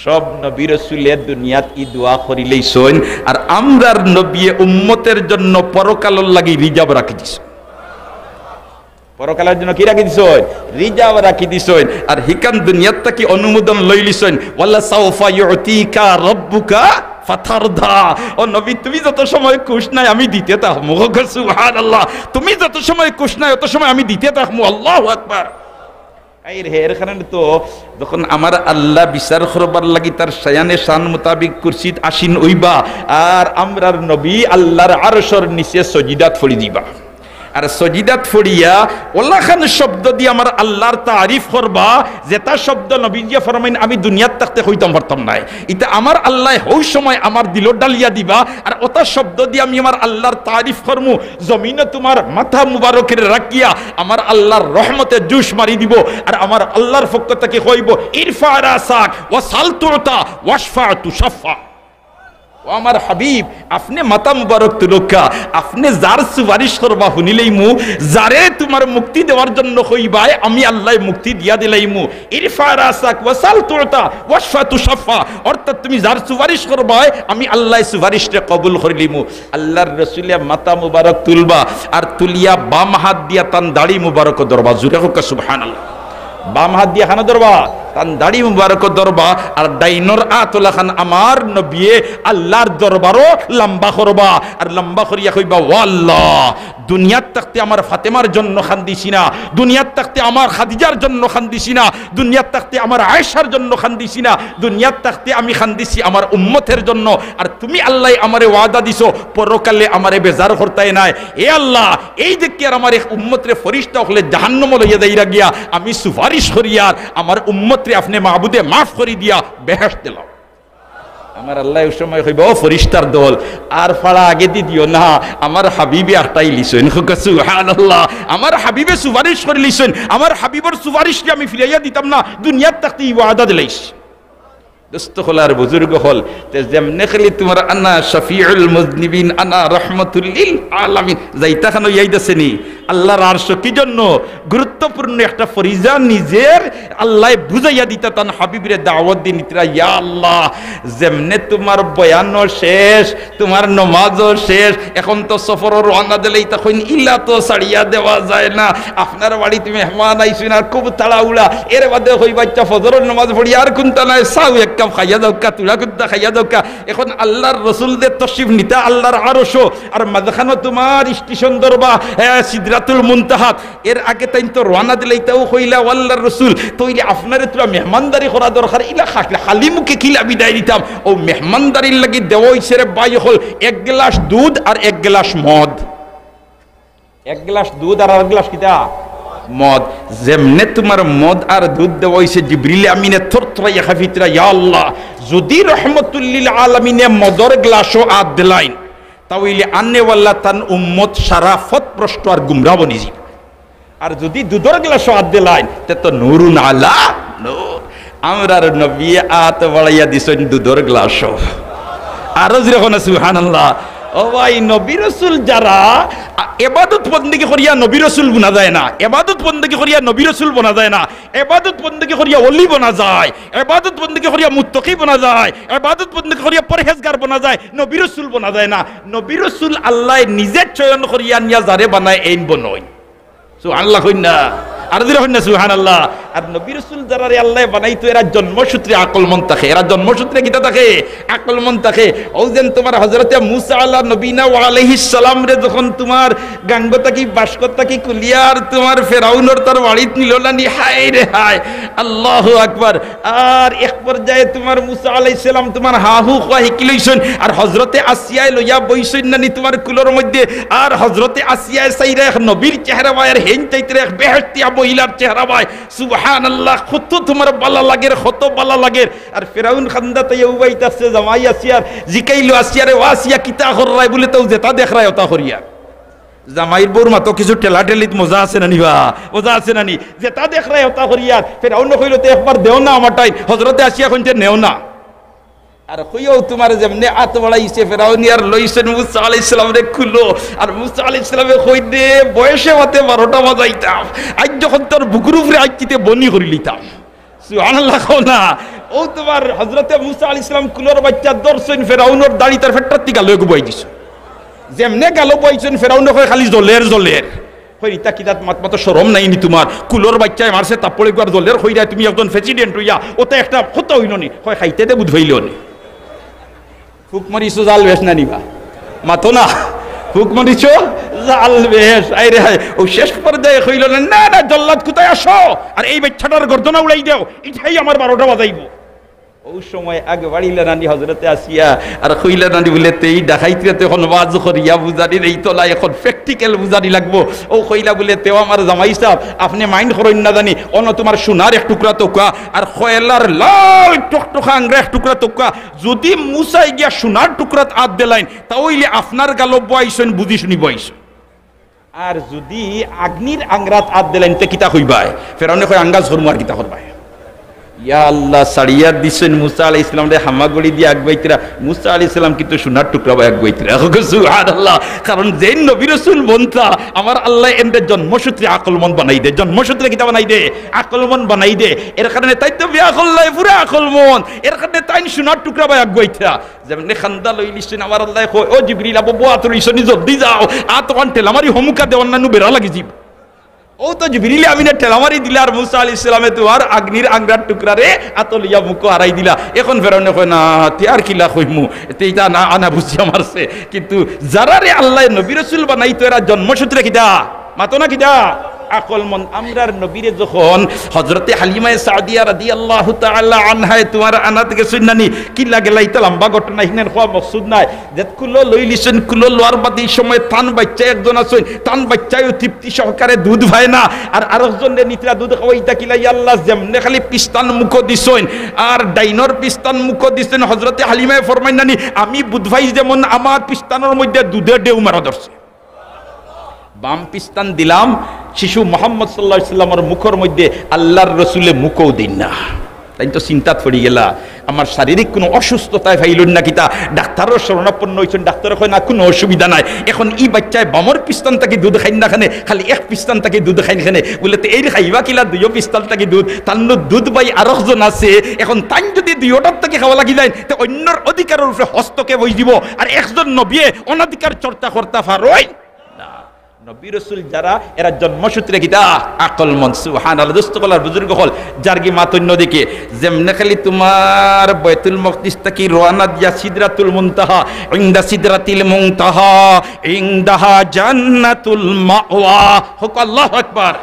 সব নবী রসুলে দুনিয়াত ই দোয়া করিলাইছইন, আর আমরার নবিয়ে উম্মতের জন্য পরকালর লাগি reserve রাখি দিছইন। পরকালর জন্য কি রাখি দিছইন? Reserve রাখি দিছইন। আর হিখান দুনিয়াত থাকি অনুমোদন লইলিছইন, "ওয়ালা সাউফা ইউতিকা রাব্বুকা ফাতারদা।" ও নবী, তুমি যত সময় খুশ নাই, আমি দিতে থাকমু। সুবহানাল্লাহ। তুমি যত সময় খুশ নাই, অত সময় আমি দিতে থাকমু। আল্লাহু আকবার। এর হে, এর কারণে তো যখন আমার আল্লাহ বিচার করবার লাগি তার শায়ানে শান মোতাবিক কুরসিত আসীন অইবা, আর আমরার নবী আল্লাহর আরশর নিচে সজিদাত পড়ি দিবা। আর সজিদাত পড়িয়া অলাখান শব্দ দি আমার আল্লাহর তারিফ করবা, যেটা শব্দ নবীজিয়ে ফরমাইন আমি দুনিয়াত থাকতে কইতাম পারতাম নায়। ইটা আমার আল্লায় হউ সময় আমার দিলো ডালিয়া দিবা, আর ওটা শব্দ দি আমি আমার আল্লাহর তারিফ করমু। জমিনে তুমার মাথা মুবারকরে রাখিয়া আমার আল্লাহর রহমতে জোশ মারি দিবো, আর আমার আল্লাহর পক্ষ থাকি কইবো, "ইরফা রাসাক ওয়াসাল তুতা ওয়াশফা তুশাফা।" ও আমার হাবিব, আপনে মাথা মুবারক তুলউক্কা, আপনে যার সুপারিশ করবা হুনিলাইমু, যারে তুমার মুক্তি দেওয়ার জন্য কইবায় আমি আল্লায় মুক্তি দিয়া দিলাইমু। ইরফা রাসাক ওয়াসাল তুতা ওয়াশফা তুশাফা, অর্থাৎ তুমি যার সুপারিশ করবায় আমি আল্লায় সুপারিশরে কবুল করিলিমু। আল্লাহর রসুলে মাথা মুবারক তুলবা, আর তুলিয়া বাম হাত দিয়া তান দাড়ি মুবারক ধরবা। জুরে কউক্কা সুবহানাল্লাহ। বাম হাত দিয়া খানো ধরবা, তান দাড়ি মুবারক ধরবা, আর ডাইনর আত অলাখান আমার নবিয়ে আল্লাহর দরবারো লম্বা করবা, আর লম্বা করিয়া কইবা, "ও আল্লাহ, দুনিয়াত থাকতে আমার ফাতেমার জন্য কান্দিছি না, দুনিয়াত থাকতে আমার খাদিজার জন্য কান্দিছি না, দুনিয়াত থাকতে আমার আয়েশার জন্য কান্দিছি না, দুনিয়াত থাকতে আমি কান্দিছি আমার উম্মতের জন্য। আর তুমি আল্লায় আমারে ওয়াদা দিছো, পরকালে আমারে বেজার করতায় নায়। এ আল্লাহ, এই দেখিয়ার আমার এক উম্মতরে ফিরিস্তা অকলে জাহান্নামো লইয়া যাইরা গিয়া, আমি সুপারিশ করিয়ার আমার উম্মতরে আপনে মাবুদে মাফ করি দিয়া বেহেশত দিলাও।" আমার আল্লায় ওই সময় কইবা, "ও ফিরিস্তার দল, আর ফাড়া আগেদি দিও না, আমার হাবিবে আটকাইলিছইন।" কউক্কা সুবহানাল্লাহ। আমার হাবিবে সুপারিশ করিলিছইন, আমার হাবিবর সুপারিশরে আমি ফিরাইয়া দিতাম না, দুনিয়াত থাকতে ই ওয়াদা দিলাইছি। দোস্ত অকল আর বুজুর্গ অকল, তে যেমনে খালি তুমার আনা শাফিউল মুজনিবিন, আনা রহমাতুল লিল আলামিন, যাইতা খানো ইয়াদ আছে নি? আল্লাহর আরশ কি জন্য? গুরুত্বপূর্ণ একটা ফরিজা নিজের আল্লায় বুঝাইয়া দিতা, তান হাবিবরে দাওয়াত দি নিতরা, "ইয়া আল্লাহ, যেমনে তুমার বয়ানও শেষ, তুমার নমাজও শেষ, এখন তো সফরো রওয়ানা দিলাইতা, কইন ইলা তো ছাড়িয়া দেওয়া যায় না। আপনার বাড়িত মেহমান আইছইন আর খুব তাড়াহুড়া, এর বাদে কইবা, 'আচ্ছা, ফজরর নমাজ পড়ি আর কুন্তা নাই, চাও এক কাপ খাইয়া যাউক্কা, তুড়া কুন্তা খাইয়া যাউক্কা।'" এখন আল্লাহর রসুল যে তশরিফ নিতা আল্লাহর আরশো, আর মাঝখানো তুমার স্টেশন ধরবা, এ, সিদরাতুল মুনতাহাত, এর আগে তাইন তো রওয়ানা দিলাইতাউ কইলা, "ও আল্লাহর রসুল, তইলে আপনারে তুরা মেহমানদারি করা দরকার, ইলা খা-, খালি মুখে কিলা বিদায় দিতাম?" ও মেহমানদারির লাগি দেওয়া অইছে রে ভাই অকল, এক গ্লাস দুধ আর এক গ্লাস মদ। এক গ্লাস দুধ আর আর গ্লাস কিতা? মদ। যেমনে তুমার মদ আর দুধ দেওয়া অইছে, জিবরিল আমিনে থরথরাইয়া কাঁপিতরা, "ইয়া আল্লাহ, যুদি রহমতুল্লিল আলামিনে মদর গ্লাসো আত দিলাইন, তা অইলে আনেওয়ালা তান উম্মত সারা পথভ্রষ্ট আর গুমরা বনিযিবো। আর যুদি দুধর গ্লাসো আত দিলাইন, তে তো নূরুন আলা নূর।" আমরার নবীয়ে আত বাড়াইয়া দিছইন দুধর গ্লাসো। আরো জোরে কউক্কা সুবহানাল্লাহ। ও ভাই, নবী রসুল যারা, আ, এবাদত বন্দেগি করিয়া নবী রসুল বনা যায় না, এবাদত বন্দেগি করিয়া নবী রসুল বনা যায় না, এবাদত বন্দেগি করিয়া ওলি বনা যায়, এবাদত বন্দেগি করিয়া মুত্তাকি বনা যায়, এবাদত বন্দেগি করিয়া পরহেজগার বনা যায়, নবী রসুল বনা যায় না। নবী রসুল আল্লায় নিজে চয়ন করিয়া নিয়া যারে বানায় এইন বনইন। সুবহানাল্লাহ কইন না, আর জোরে কইন না সুবহানাল্লাহ। আর নবী রসুল যারারে আল্লায় বানাইতো, এরা জন্মসূত্রে আকলমন্দ থাকে, এরা জন্মসূত্রে কিতা থাকে? আকলমন্দ থাকে। অউ যেন তুমার হজরতে মুসা আলা নবীনা ওয়া আলাইহিস সালামরে যখন তুমার গাঙ্গ থাকি, বাস্ক থাকি কুলিয়ার তুমার ফেরাউনর তার বাড়িত নিলো না নি, হায় রে হায়, আল্লাহু আকবার। আর এক পর্যায়ে তুমার মুসা আলাইহিস সালাম তুমার হা হু কওয়া হিকিলাইছইন, আর হজরতে আসিয়ায় লইয়া বইছইন না নি তুমার কুলর মধ্যে, আর হজরতে আসিয়ায় চাইরা এক নবীর চেহারা বায়, আর হেইন চাইতরা এক বেহেশতিয়া মহিলার চেহারা বায়। সুবহানাল্লাহ, কত তুমার বালা লাগের, কত বালা লাগের। আর ফেরাউন কান্দাত আইয়া উবাইত আছে, জামাই আসিয়ার জিকাইলো আসিয়ারে, "ও আসিয়া, কিতা কররায়?" বুলে, "তাও যেটা দেখরায় ওটা করিয়ার।" জামাইর বউর মাতো কিছু ঠেলাঠেলিত মজা আছে না নি বা? মজা আছে না নি? "যেটা দেখরায় ওটা করিয়ার।" ফেরাউনে কইলো, "তে একবার দেও না আমার টাইম।" হজরতে আসিয়া কইন, "তে নেও না।" আর কইয়াউ তুমার যেমনে আত বাড়াইছে ফেরাউনে, আর লইছইন মুসা আলাইহিস সালামরে কুলো। আর মুসা আলাইহিস সালামে কইন, "রে, বয়সে মাতে বারোটা বাজাইতাম, আইজ যখন তোর বুকুর উপরে আইছি তে বনি করিলিতাম।" সুবহানাল্লাহ কও না। অউ তুমার হজরতে মুসা আলাইহিস সালাম কুলর বাইচ্চা ধরছইন, ফেরাউনর দাড়ি তার ফেট্টাত্তি গালো এগু বওয়াই দিছইন। যেমনে গালো বওয়াইছইন, ফেরাউনে কয়, "খালি জলের, জলের।" কয়, "ইতা কিতা মাত মাতো, শরম নাই নি তুমার? কুলর বাইচ্চায় মারছে থাপ্পড় এগু আর জলের কইরায়, তুমি একজন প্রেসিডেন্ট অইয়া, ওটা একটা কথা অইলো নি?" কয়, "খাইতে দে বুঝ পাইলো নি।" ফুক মরিচো জাল বেশ না নি বা? মাতো না। ফুক মরিচো আল বেশ, আয় রে হায়। ও শেষ পর্যায়ে কইল না, "না, না, জল্লাদ কোথায়, আসো, আর এই বাচ্চাটার গর্দনা উড়াই দেও, এটাই আমার বারোটা বাজাইবো।" ও সময় আগে বাড়িলা নানি হজরতে আসিয়া, আর কইলা নানি বুলে, "তেই ডাকাইতরে তো এখন ওয়াজ করিয়া বুঝানি নেই, তোলা এখন প্র্যাকটিক্যাল বুঝানি লাগবো।" ও কইলা বুলে, "তেও আমার জামাই সাহেব, আপনি মাইন্ড করইন না জানি, অনো তোমার সোনার এক টুকরা তৌকা, আর কয়লার লাল টকটকা আংরা এক টুকরা তৌকা, যদি মুসায় গিয়া সোনার টুকরাত আত দিলাইন, তা অইলে আপনার গালো বওয়াইছইন, বুঝি শুনি বওয়াইছইন। আর যদি আগ্নির আংরাত আত দিলাইন, তে কিতা কইবায়?" ফেরাউনে কয়, "আঙ্গাজ করমু, আর কিতা করবায়?" ইয়া আল্লাহ, ছাড়িয়া দিছইন মুসা আলাইহিস সালামরে, হামাগুড়ি দিয়া আগুয়াইতরা। মুসা আলাইহিস সালাম কিন্তু সোনার টুকরা বায় আগুয়াইতরা। সুবহানাল্লাহ। কারণ যেইন নবী রসুল বনতা, আমার আল্লায় এনরে জন্মসূত্রে আকলমন্দ বানাই দে, জন্মসূত্রে কিতা বানাই দে? আকলমন্দ বানাই দে। এর কারণে তাইন তো বেআকল নায়, পুরা আকলমন্দ। এর কারণে তাইন সোনার টুকরা বায় আগুয়াইতরা। যেমনে কান্দা লইলিছইন, আমার আল্লায় কয়, "ও জিবরিল, আবু বওয়া তো লইছনি, জলদি যাও, আত অখান ঠেলা মারি হমুকা দেওয়ার নানু বেড়া লাগি যিব।" ও তো জিবরিল আমিনে ঠেলা মারি দিলা, আর মুসা আলাইহিস সালামে তো আর আগ্নির আংরার টুকরারে আতো লইয়া মুখো হারাই দিলা। এখন ফেরাউনে কয়, "না, তে আর কিলা কইমু, তে ইতা না আনা বুঝিয়া মারছে।" কিন্তু যারারে আল্লায় নবী রসুল বানাইতো, এরা জন্মসূত্রে কিতা? মাতো না কিতা? আকলমন্দ। আমরার নবীরে যখন হজরতে হালিমায়ে সাদিয়া রাদিয়াল্লাহু তাআলা আনহায় তুমার আনাত গেছইন নানি, কিলা গেলা, ইতা লম্বা ঘটনা, হিনান কওয়া মকসুদ নায়। যে কুলো লইলিছইন, কুলো লওয়ার বাদে ই সময় তান বাইচ্চা একজন আছইন, তান বাইচ্চায়ও তৃপ্তি সহকারে দুধ পায় না, আর আরকজনরে নিতরা দুধ খাওয়াইতা কিলা, ইয়া আল্লাহ, যেমনে খালি পিছতান মুখো দিছইন, আর ডাইনর পিছতান মুখো দিছইন, হজরতে হালিমায় ফরমাইন নানি, আমি বুধ ভাই যেমন আমার পিছতানর মধ্যে দুধে ঢেউ মারা ধরছে। বাম পিছতান দিলাম শিশু মোহাম্মদ সাল্লাল্লাহু আলাইহি ওয়াসাল্লামর মুখর মধ্যে, আল্লাহর রসুলে মুখও দেইন না। তাইন তো চিন্তাত পড়ি গেলা, আমার শারীরিক কুনু অসুস্থতায় পাইলইন না কিতা, ডাক্তারর শরণাপন্ন অইছইন, ডাক্তারে কয়, "না, কুনু অসুবিধা নাই।" এখন ই বাইচ্চায় বামর পিছতান থাকি দুধ খাইন না কেনে, খালি এক পিছতান থাকি দুধ খাইন কেনে? বুলে, "তে এইর খাইবা কিলা দুইও পিছতান থাকি দুধ? তান নু দুধ পাই আরকজন আছে, এখন তাইন যদি দুইওটার থাকি খাওয়া লাগি যাইন, তে অইন্যর অধিকারর উপরে হস্তক্ষেপ অইযিবো।" আর একজন নবিয়ে অনধিকার চর্চা করতা পারইন না। নবী রসুল যারা, এরা জন্মসূত্রে কিতা? আকলমন্দ। সুবহানাল্লাহ। দোস্ত অকল, বুজুর্গ অকল, যারগি মাত অইন্যদিকে। যেমনে খালি তুমার বায়তুল মকদিস থাকি রওয়ানা দিয়া সিদরাতুল মুনতাহা, ইনদা সিদরাতিল মুনতাহা, ইনদাহা জান্নাতুল মাওয়া। কউক্কা আল্লাহু আকবার।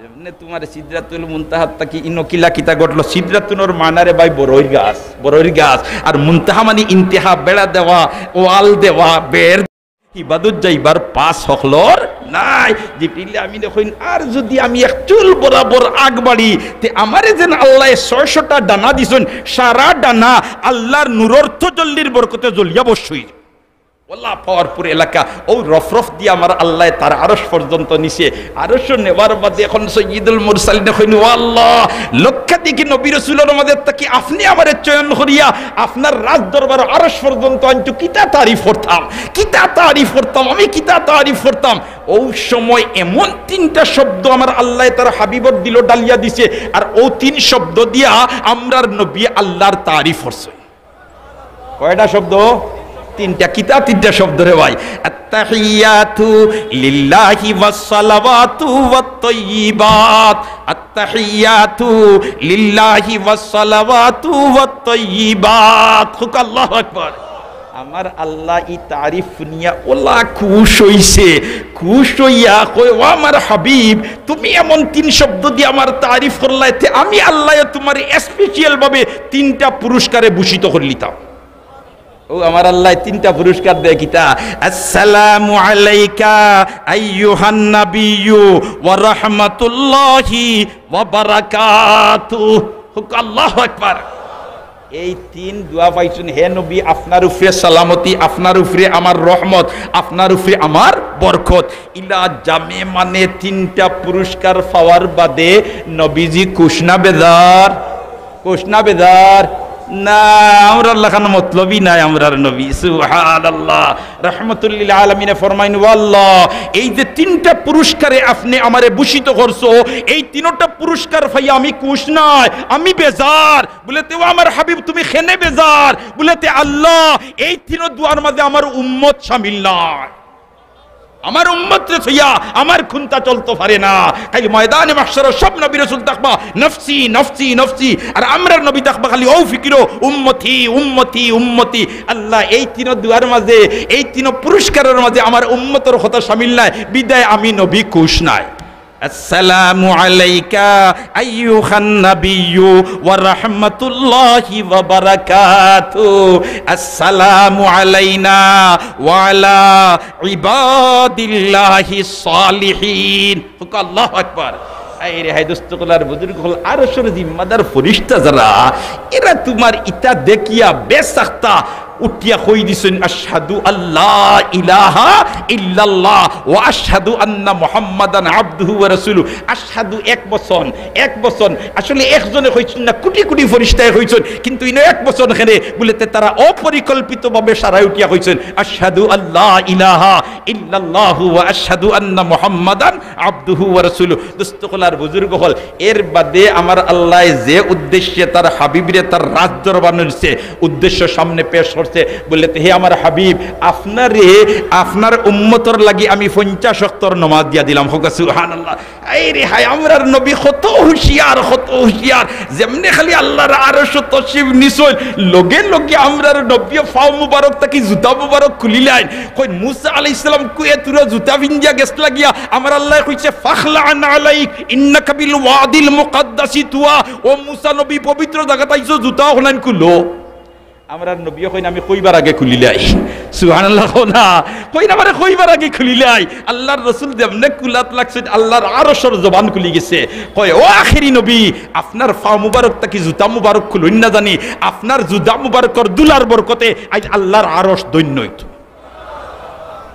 যেমনে তুমার সিদরাতুল মুনতাহা থাকি ইনো কিলা কিতা ঘটলো? সিদরাতুনর মানা রে ভাই বড়ইর গাছ, বড়ইর গাছ। আর মুনতাহা মানি ইন্তেহা, বেড়া দেওয়া, ওয়াল দেওয়া, বেড় ইবাদত যাইবার পাস হকলর নাই। জিবরিল আমিনে কইন, আর যদি আমি এক চুল বরাবর আগ বাড়ি, তে আমারে যেন আল্লায় ছয়শোটা ডানা দিছইন, সারা ডানা আল্লাহর নূরর তজল্লির বরকতে জ্বলিয়া ভস্ম অইযিবো। ওলা পাওয়ারফুল এলাকা, অউ রফরফ দিয়া আমার আল্লায় তার আরশ পর্যন্ত নিছে। আরশো নেওয়ার বাদে এখন সৈয়দুল মুরসালিনে কইন, "ও আল্লাহ, লক্ষাধিক নবী রসুলর মাঝে থাকি আপনে আমারে চয়ন করিয়া আপনার রাজ দরবার আরশ পর্যন্ত আনছো, কিতা তারিফ করতাম, কিতা তারিফ করতাম, আমি কিতা তারিফ করতাম।" অউ সময় এমন তিনটা শব্দ আমার আল্লায় তার হাবিবর দিলো ডালিয়া দিছে, আর অউ তিন শব্দ দিয়া আমরার নবী আল্লাহর তারিফ করছে। কয়টা শব্দ? তিনটা। কিতা তিনটা শব্দ রে ভাই? আত্তাহিয়াতু লিল্লাহি ওয়াস সালাওয়াতু ওয়াত তাইয়িবাত। আত্তাহিয়াতু লিল্লাহি ওয়াস সালাওয়াতু ওয়াত তাইয়িবাত। কউক্কা আল্লাহু আকবার। আমার আল্লাহ ই তারিফ হুনিয়া ওলা খুশ অইছে, খুশ অইয়া কয়, "ও আমার হাবিব, তুমি এমন তিন শব্দ দিয়া আমার তারিফ করলায়, তে আমি আল্লায় তুমারে স্পেশাল ভাবে তিনটা পুরস্কারে ভূষিত করিলিতাম।" অউ আমার আল্লায় তিনটা পুরস্কার দেয় কিতা? আসসালামু আলাইকা আইয়ুহান নাবিয়্যু ওয়া রাহমাতুল্লাহি ওয়া বারাকাতুহু। কউক্কা আল্লাহু আকবার। এই তিন দোয়া পাইছইন, হে নবী, আপনার উপরে সালামতি, আপনার উপরে আমার রহমত, আপনার উপরে আমার বরকত। ইলা জামে মানে তিনটা পুরস্কার পাওয়ার বাদে নবীজি খুশ না বেজার? খুশ না বেজার? না, আমরার লাখান মতলবি নায় আমরার নবী। সুবহানাল্লাহ। রাহমাতুল লিল আলামিনে ফরমাইন, "ও আল্লাহ, এই যে তিনটা পুরস্কারে আপনে আমারে ভূষিত করছো, এই তিনটা পুরস্কার পাইয়া আমি খুশ নায়, আমি বেজার।" বুলে, "তে ও আমার হাবিব, তুমি কেনে বেজার?" বুলে, "তে আল্লাহ, এই তিন দোয়ার মাঝে আমার উম্মত শামিল নায়।" আমার উম্মতরে থইয়া আমার কুন্তা চলতো পারে না। কাইল ময়দানে মাহশরো সব নবী রাসূল থাকবা, "নফসি, নফসি, নফসি।" আর আমরার নবী থাকবা খালি অউ ফিকিরো, "উম্মতি, উম্মতি, উম্মতি।" আল্লাহ, এই তিনো দোয়ার মাঝে, এই তিনো পুরস্কারর মাঝে আমার উম্মতর কথা শামিল নায়, বিদায় আমি নবী খুশ নায়। আসসালামু আলাইকা আইয়ুহান নাবিয়্যু ওয়া রাহমাতুল্লাহি ওয়া বারাকাতুহু। আসসালামু আলাইনা ওয়া আলা ইবাদিল্লাহিস সালিহিন। কউক্কা আল্লাহু আকবার। আরে হায় দোস্ত অকল আর বুজুর্গ অকল, আরশর জিম্মাদার ফিরিস্তা যারা, এরা তুমার ইতা দেখিয়া বেসাখতা উঠিয়া কই দিছইন, "আশহাদু আল্লা ইলাহা ইল্লাল্লাহ ওয়া আশহাদু আন্না মুহাম্মাদান আবদুহু ওয়া রাসূলুহু।" আশহাদু এক বচন, এক বচন। আসলে একজনে কইছইন না, কুটি কুটি ফিরিস্তায় কইছইন, কিন্তু ইনো এক বচন কেনে বুলে তে তারা অপরিকল্পিতভাবে সারায় উঠিয়া কইছইন, "আশহাদু আল্লা ইলাহা ইল্লাল্লাহু ওয়া আশহাদু আন্না মুহাম্মাদান আবদুহু ওয়া রাসূলুহু।" দোস্ত অকল আর বুজুর্গ অকল, এর বাদে আমার আল্লায় যে উদ্দেশ্যে তার হাবিবরে তার রাজদরবার বানাইছে, উদ্দেশ্য সামনে পেশ করছে, বুলে তে, "হে আমার হাবিব, আপনারে, আপনার উম্মতর লাগি আমি পঞ্চাশ ওয়াক্তর নমাজ দিয়া দিলাম।" কউক্কা সুবহানাল্লাহ। আরে হায়, আমরার নবী কত হুঁশিয়ার, কত হুঁশিয়ার। যেমনে খালি আল্লাহর আরশো তশরিফ নিছইন, লগে লগে আমরার নবীয়ে পাও মুবারক থাকি জুতা মুবারক খুলিলাইন। কইন, "মুসা আলাইহিস সালাম কুয়ে তুরা জুতা পিন্দিয়া গেছলা গিয়া?" আমার আল্লায় কইছে, "ফাখলা আন আলাইক, ইন্নাকা বিল ওয়াদিল মুকাদ্দাসি তুওয়া।" ও মুসা নবী, পবিত্র জাগাত আইছো, জুতা অখনাইন খুলো। আমরার নবীয়ে কইন, "আমি কইবার আগে খুলিলাই।" সুবহানাল্লাহ কও না। কইন, "আমারে কইবার আগে খুলিলাই।" আল্লাহর রসুল যেমনে কুলাত লাগছইন, আল্লাহর আরশর জবান খুলি গেছে। কয়, "ও আখেরি নবী, আপনার পাও মুবারক থাকি জুতা মুবারক খুলইন না জানি, আপনার জুতা মুবারকর ধুলার বরকতে আইজ আল্লাহর আরশ ধন্য অইতো।"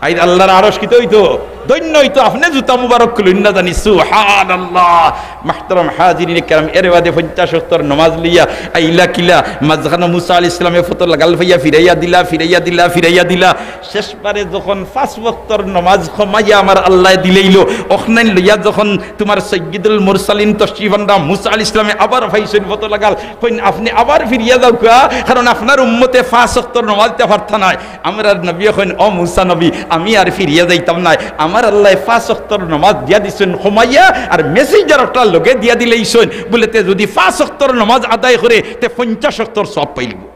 আইজ আল্লাহর আরশ কিতা অইতো? ধন্য অইতো। আপনে জুতা মুবারক খুলইন না জানি। সুবহানাল্লাহ। মুহতারাম হাজিরিনে কেরাম, এর বাদে পঞ্চাশ ওয়াক্তর নমাজ লইয়া আইলা কিলা? মাঝখানো মুসা আলাইহিস সালামে ফতো লাগাল পাইয়া ফিরাইয়া দিলা, ফিরাইয়া দিলা, ফিরাইয়া দিলা। শেষবারে যখন পাঁচ ওয়াক্তর নমাজ কমাইয়া আমার আল্লায় দিলাইলো, অখনাইন লইয়া যখন তুমার সাইয়্যিদুল মুরসালিন তশরিফ আনরা, মুসা আলাইহিস সালামে আবার পাইছইন ফতো লাগাল, কইন, "আপনে আবার ফিরিয়া যাউক্কা, কারণ আপনার উম্মতে পাঁচ ওয়াক্তর নমাজ দিতা পারতা নায়।" আমরার নবীয়ে কইন, "ও মুসা নবী, আমি আর ফিরিয়া যাইতাম নায়। আমার আল্লায় পাঁচ ওয়াক্তর নমাজ দিয়া দিছইন কমাইয়া, আর মেসেঞ্জার অকলর লগে দিয়া দিলাইছইন, বুলে তে যুদি পাঁচ ওয়াক্তর নমাজ আদায় করে, তে পঞ্চাশ ওয়াক্তর সওয়াব পাইলিবো।"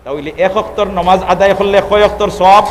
তা অইলে এক ওয়াক্তর নমাজ আদায় করলে কয় ওয়াক্তর সওয়াব?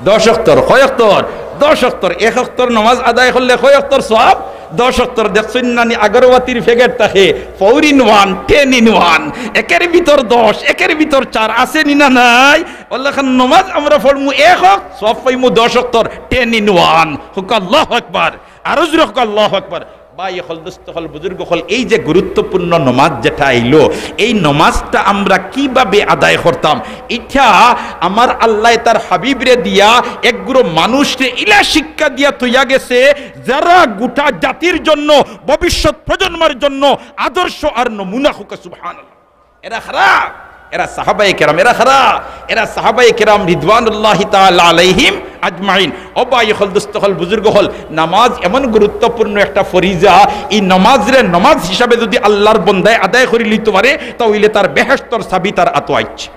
দশ ওয়াক্তর। কয় ওয়াক্তর? দশ ওয়াক্তর। এক ওয়াক্তর নমাজ আদায় করলে কয় ওয়াক্তর সওয়াব? দশ ওয়াক্তর। দেখছইন না নি, আগরবাতির প্যাকেট থাকে, four in one, ten in one, একের ভিতর দশ, একের ভিতর চার, আছে নি না নাই? অলাখান নমাজ আমরা পড়মু এক ওয়াক্ত, সওয়াব পাইমু দশ ওয়াক্তর, ten in one। কউক্কা আল্লাহু আকবার। আরো জোরে কউক্কা আল্লাহু আকবার। ভাই অকল, দোস্ত অকল, বুজুর্গ অকল, এই যে গুরুত্বপূর্ণ নমাজ যেটা আইলো, এই নমাজটা আমরা কিভাবে আদায় করতাম? ইটা আমার আল্লায় তার হাবিবরে দিয়া একগুলো মানুষরে ইলা শিক্ষা দিয়া থইয়া গেছে, যারা গোটা জাতির জন্য, ভবিষ্যৎ প্রজন্মের জন্য আদর্শ আর নমুনা। কউক্কা সুবহানাল্লাহ। এরা কারা? এরা সাহাবায়ে কেরাম। এরা কারা? এরা সাহাবায়ে কেরাম রিদওয়ানুল্লাহি তাআলা আলাইহিম আজমাইন। ও ভাই অকল, দোস্ত অকল, বুজুর্গ অকল, নামাজ এমন গুরুত্বপূর্ণ একটা ফরিজা, এই নামাজরে নামাজ হিসাবে যুদি আল্লাহর বন্দায় আদায় করি লইতো পারে, তা অইলে তার বেহেশতর চাবি তার আতো আইছে।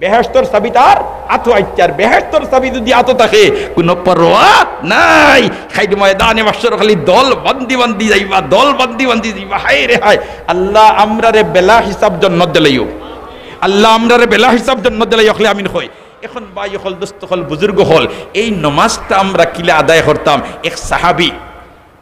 বেহেশতর চাবি তার আতো আইছে। আর বেহেশতর চাবি যুদি আতো থাকে, কুনু পরোয়া নাই। খালি ময়দানে মাহশর খালি দল বান্দি বান্দি যাইবা, দল বান্দি বান্দি যাইবা। হায় রে হায়, আল্লাহ আমরারে বেলা হিসাব জন্নত দিলাইও। আল্লাহ আমরারে বেলা হিসাব জন্নত দিলাইও। অকলে আমিন কই। এখন ভাই অকল, দোস্ত অকল, বুজুর্গ অকল, এই নমাজটা আমরা কিলা আদায় করতাম? এক সাহাবী,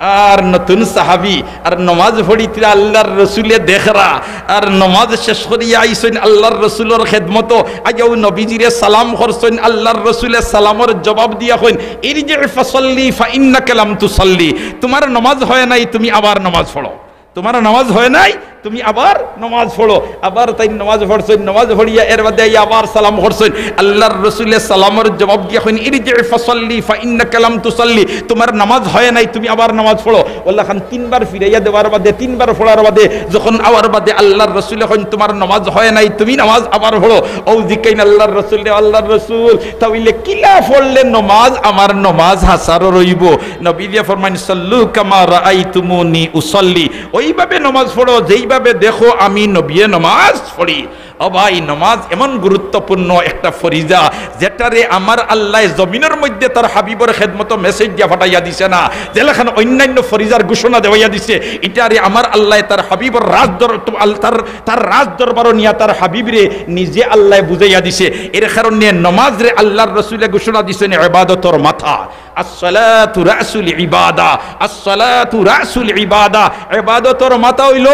আর নতুন সাহাবী, আর নমাজ পড়িতরা আল্লাহর রসুলে দেখরা, আর নমাজ শেষ করিয়া আইছইন আল্লাহর রসুলর খেদমতো, আইয়াউ নবীজিরে সালাম করছইন, আল্লাহর রসুলে সালামর জবাব দিয়া কইন, "ইরজি ফাসাল্লি ফা ইন্নাকা লাম তুসাল্লি।" তুমার নমাজ হয় নাই, তুমি আবার নমাজ পড়ো। তুমার নমাজ হয় নাই, তুমি আবার নমাজ পড়ো। আবার তাইন নমাজ পড়ছইন, নমাজ পড়িয়া এর বাদে আইয়া আবার সালাম করছইন। আল্লাহর রসুলে সালামর জবাব দিয়া কইন, "ইরজি ফাসাল্লি ফা ইন্নাকা লাম তুসাল্লি।" তুমার নমাজ হয় নাই, তুমি আবার নমাজ পড়ো। অলাখান তিনবার ফিরাইয়া দেওয়ার বাদে, তিনবার পড়ার বাদে, যখন আওয়ার বাদে আল্লাহর রসুলে কইন, "তুমার নমাজ হয় নাই, তুমি নমাজ আবার পড়ো।" অউ জিকাইন আল্লাহর রসুলরে, "আল্লাহর রসুল, তা অইলে কিলা পড়লে নমাজ, আমার নমাজ হাছারো রইবো?" নবীয়ে ফরমাইন, "সাল্লু কামা রাআইতুমুনি উসাল্লি।" ওইভাবে নমাজ পড়ো, যেইভাবে দেখো আমি নবীয়ে নমাজ পড়ি। ও ভাই, নমাজ এমন গুরুত্বপূর্ণ একটা ফরিজা, যেটারে আমার আল্লায় জমিনর মধ্যে তার হাবিবর খেদমতো মেসেজ দিয়া ফাটাইয়া দিছে না, যেলাখান অন্যান্য ফরিজার ঘোষণা দেওয়াইয়া দিছে, ইটারে আমার আল্লায় তার হাবিবর রাজ দর-, তো আল-, তার, তার রাজ দরবারো নিয়া তার হাবিবরে নিজে আল্লায় বুঝাইয়া দিছে। এর কারণে নমাজরে আল্লাহর রসুলে ঘোষণা দিছেন ইবাদতর মাথা। আসসালাতু রাসুল ইবাদা, আসসালাতু রাসুল ইবাদা। ইবাদতর মাথা অইলো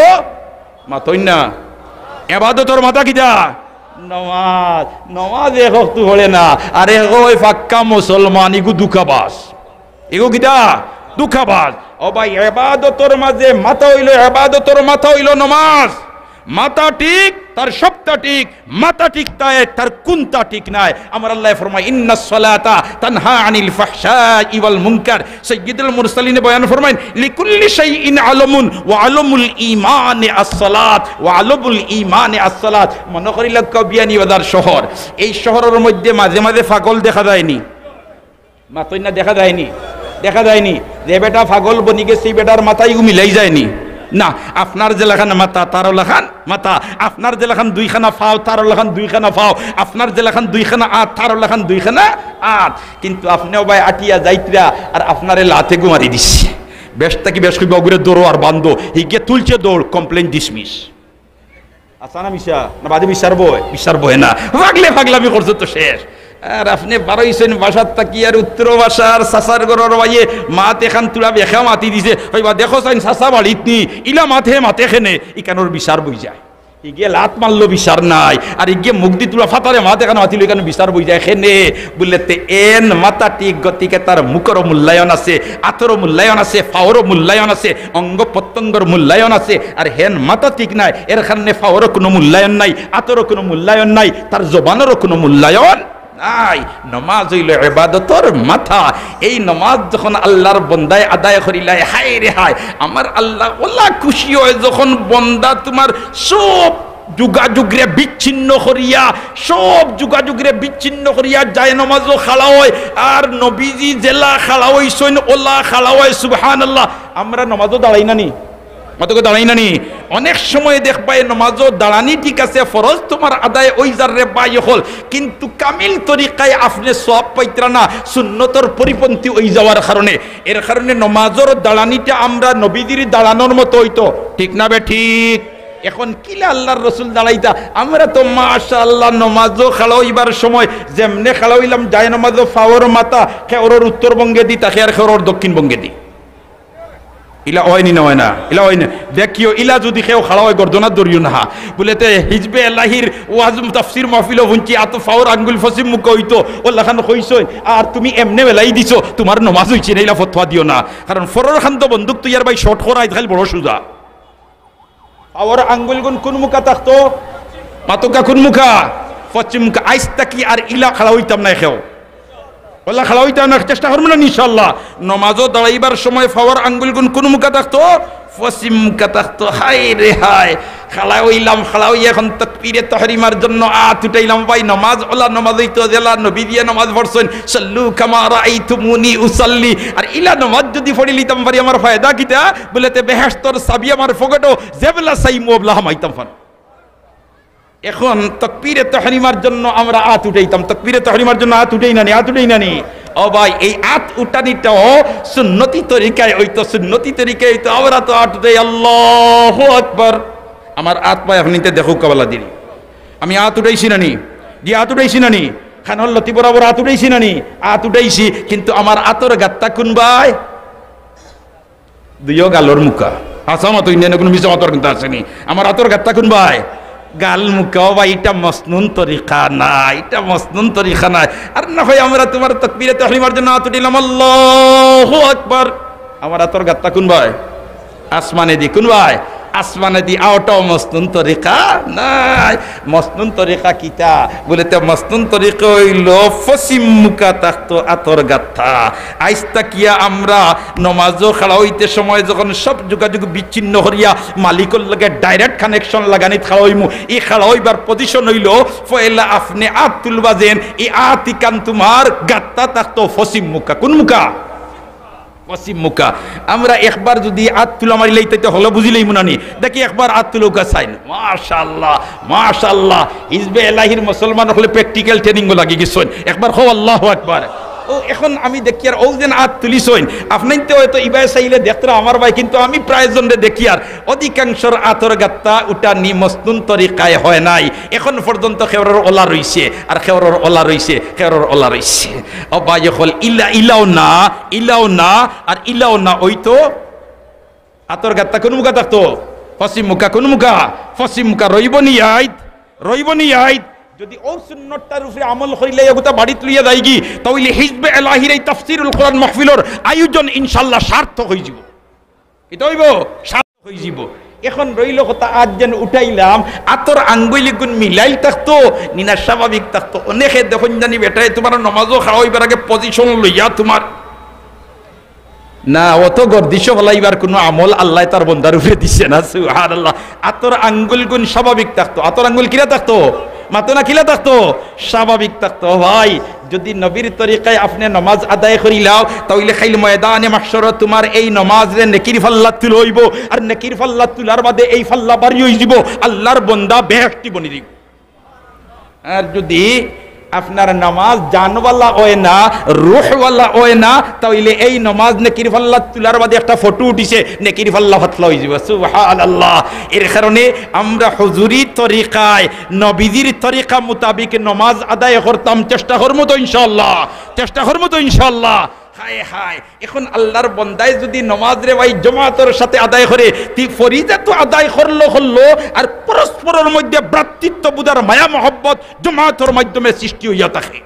মাতইন না। এবাদতর মাথা কিতা? নমাজ। নমাজ এক ওয়াক্ত পড়ে না, আর এক অয় পাক্কা মুসলমান, ইগু ধুকাবাজ। ইগু কিতা? ধুকাবাজ। ও ভাই, এবাদতর মাঝে মাথা অইলো, এবাদতর মাথা অইলো নমাজ। মাথা ঠিক, তার সবটা ঠিক, মাথা ঠিক তাই, তার কুন্তা ঠিক নাই। আমার আল্লায় ফরমায়, "ইন্নাস সালাতা তানহা আনিল ফাহশাই ওয়াল মুনকার।" সাইয়্যিদুল মুরসালিনে বয়ান ফরমাইন, "লিকুল্লি শাইইন আলামুন ওয়া আলামুল ঈমানে আসসালাত, ওয়া আলামুল ঈমানে আসসালাত।" মনো করিলাউক্কা বিয়ানীবাজার শহর, এই শহরর মধ্যে মাঝে মাঝে পাগল দেখা যায়নি? মাতইন না, দেখা যায়নি? দেখা যায়নি? যে বেটা পাগল বনি গেছে, এই বেটার মাথায় ইগু মিলাই যায়নি? না, আপনার যেলাখান মাথা, তারও লাখান মাথা, আপনার যেলাখান দুইখানা পাও, তারও লাখান দুইখানা পাও, আপনার যেলাখান দুইখানা আত, তারও লাখান দুইখানা আত। কিন্তু আপনেও ভাই আটিয়া যাইতরা, আর আপনারে লাতে গু মারি দিছে। বেশ থাকি বেশ কইবা, "ওগুরে ধরো আর বান্ধো।" হিগে তুলছে দৌড়, complain dismiss। আচ্ছা না মিছা? না বাদে বিচার বয়? বিচার বয় না। পাগলে পাগলামি করছো তো শেষ। আর আপনে বারইছইন বাসার থাকি, আর উত্তর বাসার চাচার ঘরর ভাইয়ে মাত এখান তুলা বেখা মাতি দিছে। কইবা, "দেখো চাইন চাচা বাড়িত নি, ইলা মাত হে মাতে খেনে, ইখানোর বিচার বই যায়।" ইগে লাত মারলো বিচার নাই, আর ইগে মুখ দি তুলা ফাতারে মাত এখান মাতিলো, ইখানো বিচার বই যায় খেনে। বুলে তে এন মাথা ঠিক, গতিকে তার মুখরও মূল্যায়ন আছে, আতরও মূল্যায়ন আছে, ফাওরও মূল্যায়ন আছে, অঙ্গ প্রত্যঙ্গর মূল্যায়ন আছে। আর হেন মাথা ঠিক নাই, এর কারণে ফাওরও কোনো মূল্যায়ন নাই, আতরও কোনো মূল্যায়ন নাই, তার জবানরও কোনো মূল্যায়ন নাই। নমাজ অইলো এবাদতর মাথা। এই নমাজ যখন আল্লাহর বন্দায় আদায় করিলায়, হায় রে হায়, আমার আল্লাহ ওলা খুশি অয় যখন বন্দা তুমার সব যোগাযোগরে বিচ্ছিন্ন করিয়া, সব যোগাযোগরে বিচ্ছিন্ন করিয়া যায় নমাজও খাড়া অয়, আর নবীজি যেলা খাড়া অইছইন ওলা খাড়া অয়। সুবহানাল্লাহ। আমরা নমাজও দাঁড়াই না নি? মাতউক্কা দাঁড়াই না নি? অনেক সময় দেখবায় নমাজও দাঁড়ানি ঠিক আছে, ফরজ তুমার আদায় অই যার রে ভাই অকল, কিন্তু কামিল তরিকায় আপনে সওয়াব পাইতরা না, সুন্নতর পরিপন্থী অই যাওয়ার কারণে। এর কারণে নমাজর দাঁড়ানিটা আমরা নবীজির দাঁড়ানোর মতো অইতো, ঠিক না বে ঠিক? এখন কিলা আল্লাহর রসুল দাঁড়াইতা? আমরা তো মাশাআল্লাহ নমাজও খাড়া অইবার সময় যেমনে খাড়া অইলাম, যায় নমাজও ফাওর মাথা, কেউরর উত্তরবঙ্গে দি, তাকে আর কেউরর দক্ষিণবঙ্গে দি। ইলা অয়নি না অয় না? ইলা অয় না? দেখিও, ইলা যুদি কেউ খাড়া অয়, গর্দনা ধরিও না। বুলে তে হিজবে এলাহির ওয়াজ তাফসির মাহফিলও হুনছি, আতো ফাওর আঙ্গুল পশ্চিম মুখা অইতো, অলাখান কইছইন, আর তুমি এমনে মেলাই দিছো, তুমার নমাজ অইছে না, ইলা ফতোয়া দিও না। কারণ ফরর খান্দ বন্দুক তুই আর ভাই শর্ট করা, আইজ খালি বড় সুজা। ফাওর আঙ্গুলগুন কুন মুখা থাকতো? মাতউক্কা কুন মুখা? পশ্চিম মুখা। আইজ থাকি আর ইলা খাড়া অইতাম নায় কেউ। ওলা খাড়া অইতাম না, চেষ্টা করমু না ইনশাআল্লাহ। নমাজও দাঁড়াইবার সময় ফাওর আঙ্গুলগুন কুন মুখা থাকতো? পশ্চিম মুখা থাকতো। হায় রে হায়, খাড়া অইলাম, খাড়া অইয়া এখন তকবীরে তহরিমার জন্য আত উঠাইলাম। ভাই, নমাজ ওলা নমাজ অইতো যেলা নবীজিয়ে নমাজ পড়ছইন, "সল্লু কামা রাআইতুমুনি উসাল্লি।" আর ইলা নমাজ যুদি পড়িলিতাম পারি, আমার ফায়দা কিতা? বুলে তে বেহেশতর চাবি আমার পকেটো, যেবলা চাইমু অবলা হামাইতাম পারি। এখন তকবীরে তহরিমার জন্য আমরা আত উঠাইতাম, তকবীরে তহরিমার জন্য আত উঠাই না নি, আত উঠাই না নি? ও ভাই, এই আত উঠানিটাও সুন্নতি তরিকায় অইতো, সুন্নতি তরিকায় অইতো। আমরা তো আত উঠাই, আল্লাহু আকবার। আমার আত ভাই এখন ইতে দেখউক্কা বালা দিরি। আমি আত উঠাইছি না নি? জি, আত উঠাইছি না নি? কানর লতি বরাবর আত উঠাইছি না নি? আত উঠাইছি, কিন্তু আমার আতর গাত্তা কুন ভাই? দুইও গালর মুখা। হাছা মাতো, ইন্ডিয়ানো কুনু মিছা মাতর কিন্তু আছে নি। আমার আতর গাত্তা কুন ভাই? গাল মুখা। ও ভাই, ইটা মসনুন তরিকা নায়, ইটা মসনুন তরিকা নায়। আর না অয় আমরা তুমার তকবীরে তহরিমার জন্য আত উঠাইলাম, আল্লাহু আকবার। আমার আতর গাত্তা কুন ভাই? আসমানেদি। কুন ভাই? আসমানেদি। অটাও মসনুন তরিকা নায়। মসনুন তরিকা কিতা? বুলে তে মসনুন তরিকা অইলো পশ্চিম মুখা থাকতো আতর গাত্তা। আইজ থাকিয়া আমরা নমাজও খাড়া অইতে সময় যখন সব যোগাযোগ বিচ্ছিন্ন করিয়া মালিকর লগে direct connection লাগানিত খাড়া অইমু, ই খাড়া অইবার position অইলো, পয়লা আপনে আত তুলবা যেন, ই আত ইখান তুমার গাত্তা থাকতো পশ্চিম মুখা। কুন মুখা? পশ্চিম মুখা। আমরা একবার যুদি আত তুলা মারিলাই, তাইতে হকলে বুঝিলাইমু না নি? দেখি একবার আত তুলউক্কা চাইন। মাশাআল্লাহ, মাশাআল্লাহ। হিজবে এলাহির মুসলমান অকলে practical training লাগি গেছইন। একবার কও আল্লাহু আকবার। ও, এখন আমি দেখিয়ার অউ যেন আত তুলিছইন, আপনাইনতে হয়তো ইবায় চাইলে দেখতরা আমার ভাই, কিন্তু আমি প্রায় জনরে দেখিয়ার অধিকাংশর আতর গাত্তা উঠানি মসনুন তরিকায় হয় নাই। এখন পর্যন্ত কেউরর ওলা রইছে, আর কেউরর ওলা রইছে, কেউরর ওলা রইছে। ও ভাই অকল, ইলা, ইলাও না, ইলাও না, আর ইলাও না, ওই তো আতর গাত্তা কুন মুখা থাকতো? পশ্চিম মুখা। কুন মুখা? পশ্চিম মুখা। রইবো নি আইত? রইবো নি আইত? যুদি অউ সুন্নতটার উপরে আমল করিলে এগুতা বাড়িত লইয়া যাইগি, তা অইলে হিজবে এলাহির এই তাফসিরুল কোরআন মাহফিলর আয়োজন ইনশাআল্লাহ সার্থক অইযিবো। কিতা অইবো? সার্থক অইযিবো। এখন রইলো কথা, আত যেন উঠাইলাম, আতর আঙ্গুইলগুন মিলাইল থাকতো, নি না স্বাভাবিক থাকতো। অনেকে দেখইন জানি বেটায় তুমার নমাজও খাড়া অইবার আগে position লইয়া তুমার না, অত গর্দিশও ফালাইবার কুনু আমল আল্লায় তার বন্দার উপরে দিছে না। সুবহানাল্লাহ। আতর আঙ্গুলগুন স্বাভাবিক থাকতো। আতর আঙ্গুল কিলা থাকতো? মাতো না, কিলা থাকতো? স্বাভাবিক থাকতো। ভাই, যুদি নবীর তরিকায় আপনে নমাজ আদায় করিলাও, তা অইলে কাইল ময়দানে মাহশরো তুমার এই নমাজরে নেকির ফাল্লাত তুলা অইবো, আর নেকির ফাল্লাত তুলার বাদে এই ফাল্লা ভারি অইযিবো, আল্লার বন্দা বেহেশতি বনি দিবো। আর যুদি আপনার নমাজ জানওয়ালা অয় না, রুহওয়ালা অয় না, তা অইলে এই নমাজ নেকির ফাল্লাত তুলার বাদে একটা ফটো উঠিছে, নেকির ফাল্লা ফাতলা অইযিবো। সুবহানাল্লাহ। এর কারণে আমরা হুজুরি তরিকায়, নবীজির তরিকা মোতাবিক নমাজ আদায় করতাম, চেষ্টা করমু তো ইনশাআল্লাহ, চেষ্টা করমু তো ইনশাআল্লাহ। হায় হায়, এখন আল্লার বন্দায় যুদি নমাজরে ভাই জমাতর সাথে আদায় করে, তি ফরিজা তো আদায় করলো করলো, আর পরস্পরর মধ্যে ভ্রাতৃত্ববোধ আর মায়া মহব্বত জমাতর মাধ্যমে সৃষ্টি অইয়া থাকে।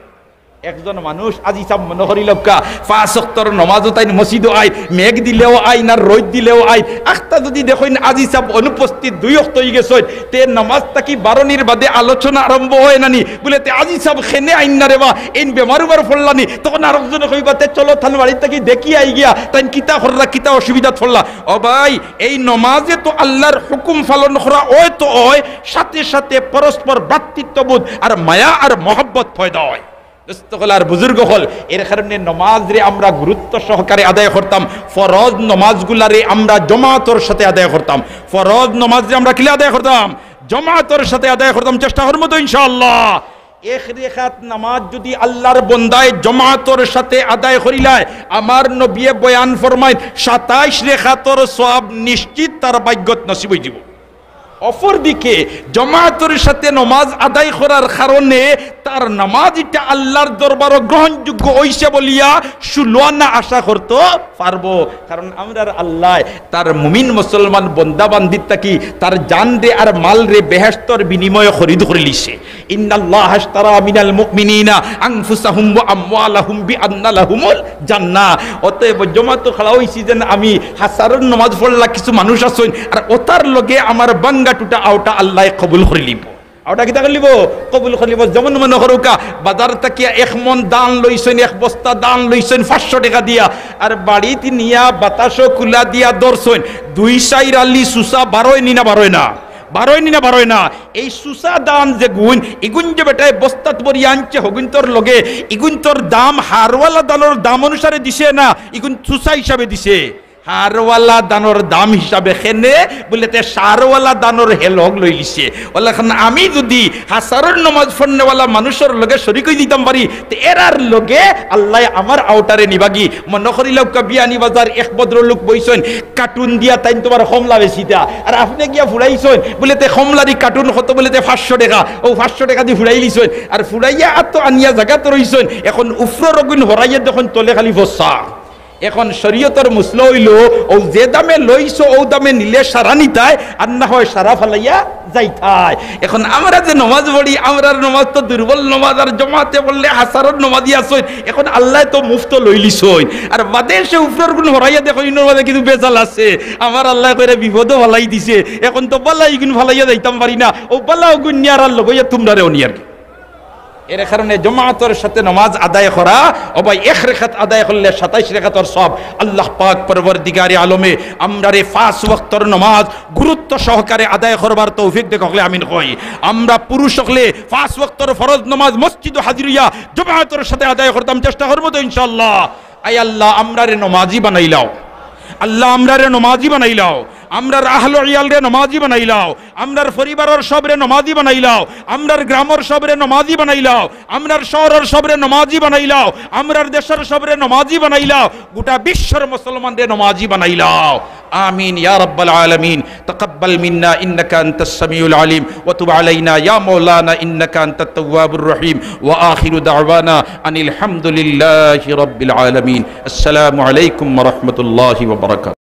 একজন মানুষ আজি সাব মনো করিলাউক্কা, পাঁচ ওয়াক্তর নমাজও তাইন মসজিদও আইন, মেঘ দিলেও আইন আর রইদ দিলেও আইন। আখতা যুদি দেখইন আজি সাব অনুপস্থিত, দুই ওয়াক্ত অইগেছে, তে নমাজ থাকি বারনির বাদে আলোচনা আরম্ভ অয় না নি? বুলে, তে আজি সাব কেনে আইন না রে বা, এইন বেমার উমার পড়লা নি? তখন আরকজনে কইবা, তে চলো তান বাড়ি থাকি দেখি আইগিয়া, তাইন কিতা কররা, কিতা অসুবিধাত পড়লা। ও ভাই, এই নমাজে তো আল্লার হুকুম পালন করা অয় তো অয়, সাথে সাথে পরস্পর ভ্রাতৃত্ববোধ আর মায়া আর মহব্বত পয়দা অয়। দোস্ত অকল আর বুজুর্গ অকল, এর কারণে নমাজরে আমরা গুরুত্ব সহকারে আদায় করতাম। ফরজ নমাজগুলারে আমরা জমাতর সাথে আদায় করতাম। ফরজ নমাজরে আমরা কিলা আদায় করতাম? জমাতর সাথে আদায় করতাম। চেষ্টা করমু তো ইনশাআল্লাহ। এক রেখাত নমাজ যুদি আল্লার বন্দায় জমাতর সাথে আদায় করিলায়, আমার নবিয়ে বয়ান ফরমাইন, সাতাইশ রেখাতর সওয়াব নিশ্চিত তার ভাগ্যত নসিব অইযিবো। অপরদিকে জমাতর সাথে নমাজ আদায় করার কারণে তার নমাজ ইটা আল্লার দরবারো গ্রহণযোগ্য অইছে বলিয়া ষোলো আনা আশা করতো পারবো। কারণ আমরার আল্লায় তার মুমিন মুসলমান বন্দা বান্দির থাকি তার জানরে আর মালরে বেহেশতর বিনিময়ে খরিদ করিলিছে। ইন্নাল্লাহা আশতারা মিনাল মুমিনিনা আনফুসাহুম ওয়া আমওয়ালাহুম বিআন্না লাহুমুল জান্নাহ। অতএব জমাতো খাড়া অইছি যেন আমি হাছারর নমাজ পড়লা কিছু মানুষ আছইন, আর অতার লগে আমার ভাঙ্গা টুটা আওটা আল্লায় কবুল করিলিবো। আওটা কিতা করিলিবো? কবুল করিলিবো। যেমন মনো করউক্কা, বাজার থাকিয়া এক মন ধান লইছইন, এক বস্তা ধান লইছইন পাঁচশো টেকা দিয়া, আর বাড়িত নিয়া বাতাসো কুলা দিয়া ধরছইন, দুই চাইর আলি চুচা বারয় নি না বারয় না? বারয় নি না বারয় না? এই চুচা ধান যেগুন, ইগুন যে বেটায় বস্তাত ভরিয়া আনছে, হগুইন্তর লগে ইগুইন্তর দাম হারওয়ালা ধানর দাম অনুসারে দিছে না, ইগুন চুচা হিসাবে দিছে। হারওয়ালা ধানর দাম হিসাবে কেনে, বুলে তে হারওয়ালা ধানর হেলগ লইলিছে। অলা অখন আমি যুদি হাছারর নমাজ পড়নেওয়ালা মানুষর লগে শরিক অইযিতাম পারি, তে এরার লগে আল্লায় আমার আওটারে নিবাগি। মনো করিলাউক্কা বিয়ানীবাজার এক ভদ্রলোক বইছইন, কার্টুন দিয়া তাইন তুমার কমলা বেচিতা, আর আপনে গিয়া ফুড়াইছইন, বুলে তে কমলারি কার্টুন কত? বুলে তে পাঁচশো টেকা। অউ পাঁচশো টেকা দি ফুড়াইলিছইন, আর ফুড়াইয়া আতো আনিয়া জাগাত রইছইন। অখন উফরর অগুইন হরাইয়া দেখইন তলে খালি ফসা। অখন শরিয়তর মাসলা অইলো, অউ যে দামে লইছো অউ দামে নিলে সারা নিতায়, আর না অয় সারা ফালাইয়া যাইতায়। অখন আমরা যে নমাজ পড়ি, আমরার নমাজ তো দুর্বল নমাজ, আর জমাতে পড়লে হাছারর নমাজি আছইন। অখন আল্লায় তো মুফতো লইলিছইন, আর বাদে সে উফরর গুন হরাইয়া দেখইন, ইনর মাঝে কিন্তু বেজাল আছে। আমার আল্লায় কইরা বিপদো ফালাই দিছে, অখন তো বালা ইগুন ফালাইয়া যাইতাম পারি না, অউ বালা অগুন নিয়ার আর লগইয়া তুমরারেও নিয়ার। এর কারণে জমাতর সাথে নমাজ আদায় করা, ও ভাই, এক রেখাত আদায় করলে সাতাইশ রেখাতর সওয়াব। আল্লাহ পাক পরওয়ারদিগারে আলমে আমরারে পাঁচ ওয়াক্তর নমাজ গুরুত্ব সহকারে আদায় করবার তৌফিক দেউক, হকলে আমিন কই। আমরা পুরুষ অকলে পাঁচ ওয়াক্তর ফরজ নমাজ মসজিদো হাজির অইয়া জমাতর সাথে আদায় করতাম, চেষ্টা করমু তো ইনশাআল্লাহ। আয় আল্লাহ, আমরারে নমাজি বানাইলাও। আল্লাহ, আমরারে নমাজি বানাইলাও। আমরার আহলো ইয়ালরে নমাজি বানাইলাও। আমরার পরিবারর সবরে নমাজি বানাইলাও। আমরার গ্রামর সবরে নমাজি বানাইলাও। আমরার শহরর সবরে নমাজি বানাইলাও। আমরার দেশর সবরে নমাজি বানাইলাও। গোটা বিশ্বর মুসলমানরে নমাজি বানাইলাও। آمين يا رب العالمين. تقبل منا إنك أنت السميع العليم، وتب علينا يا مولانا إنك أنت التواب الرحيم، وآخر دعوانا أن الحمد لله رب العالمين. السلام عليكم ورحمة الله وبركاته.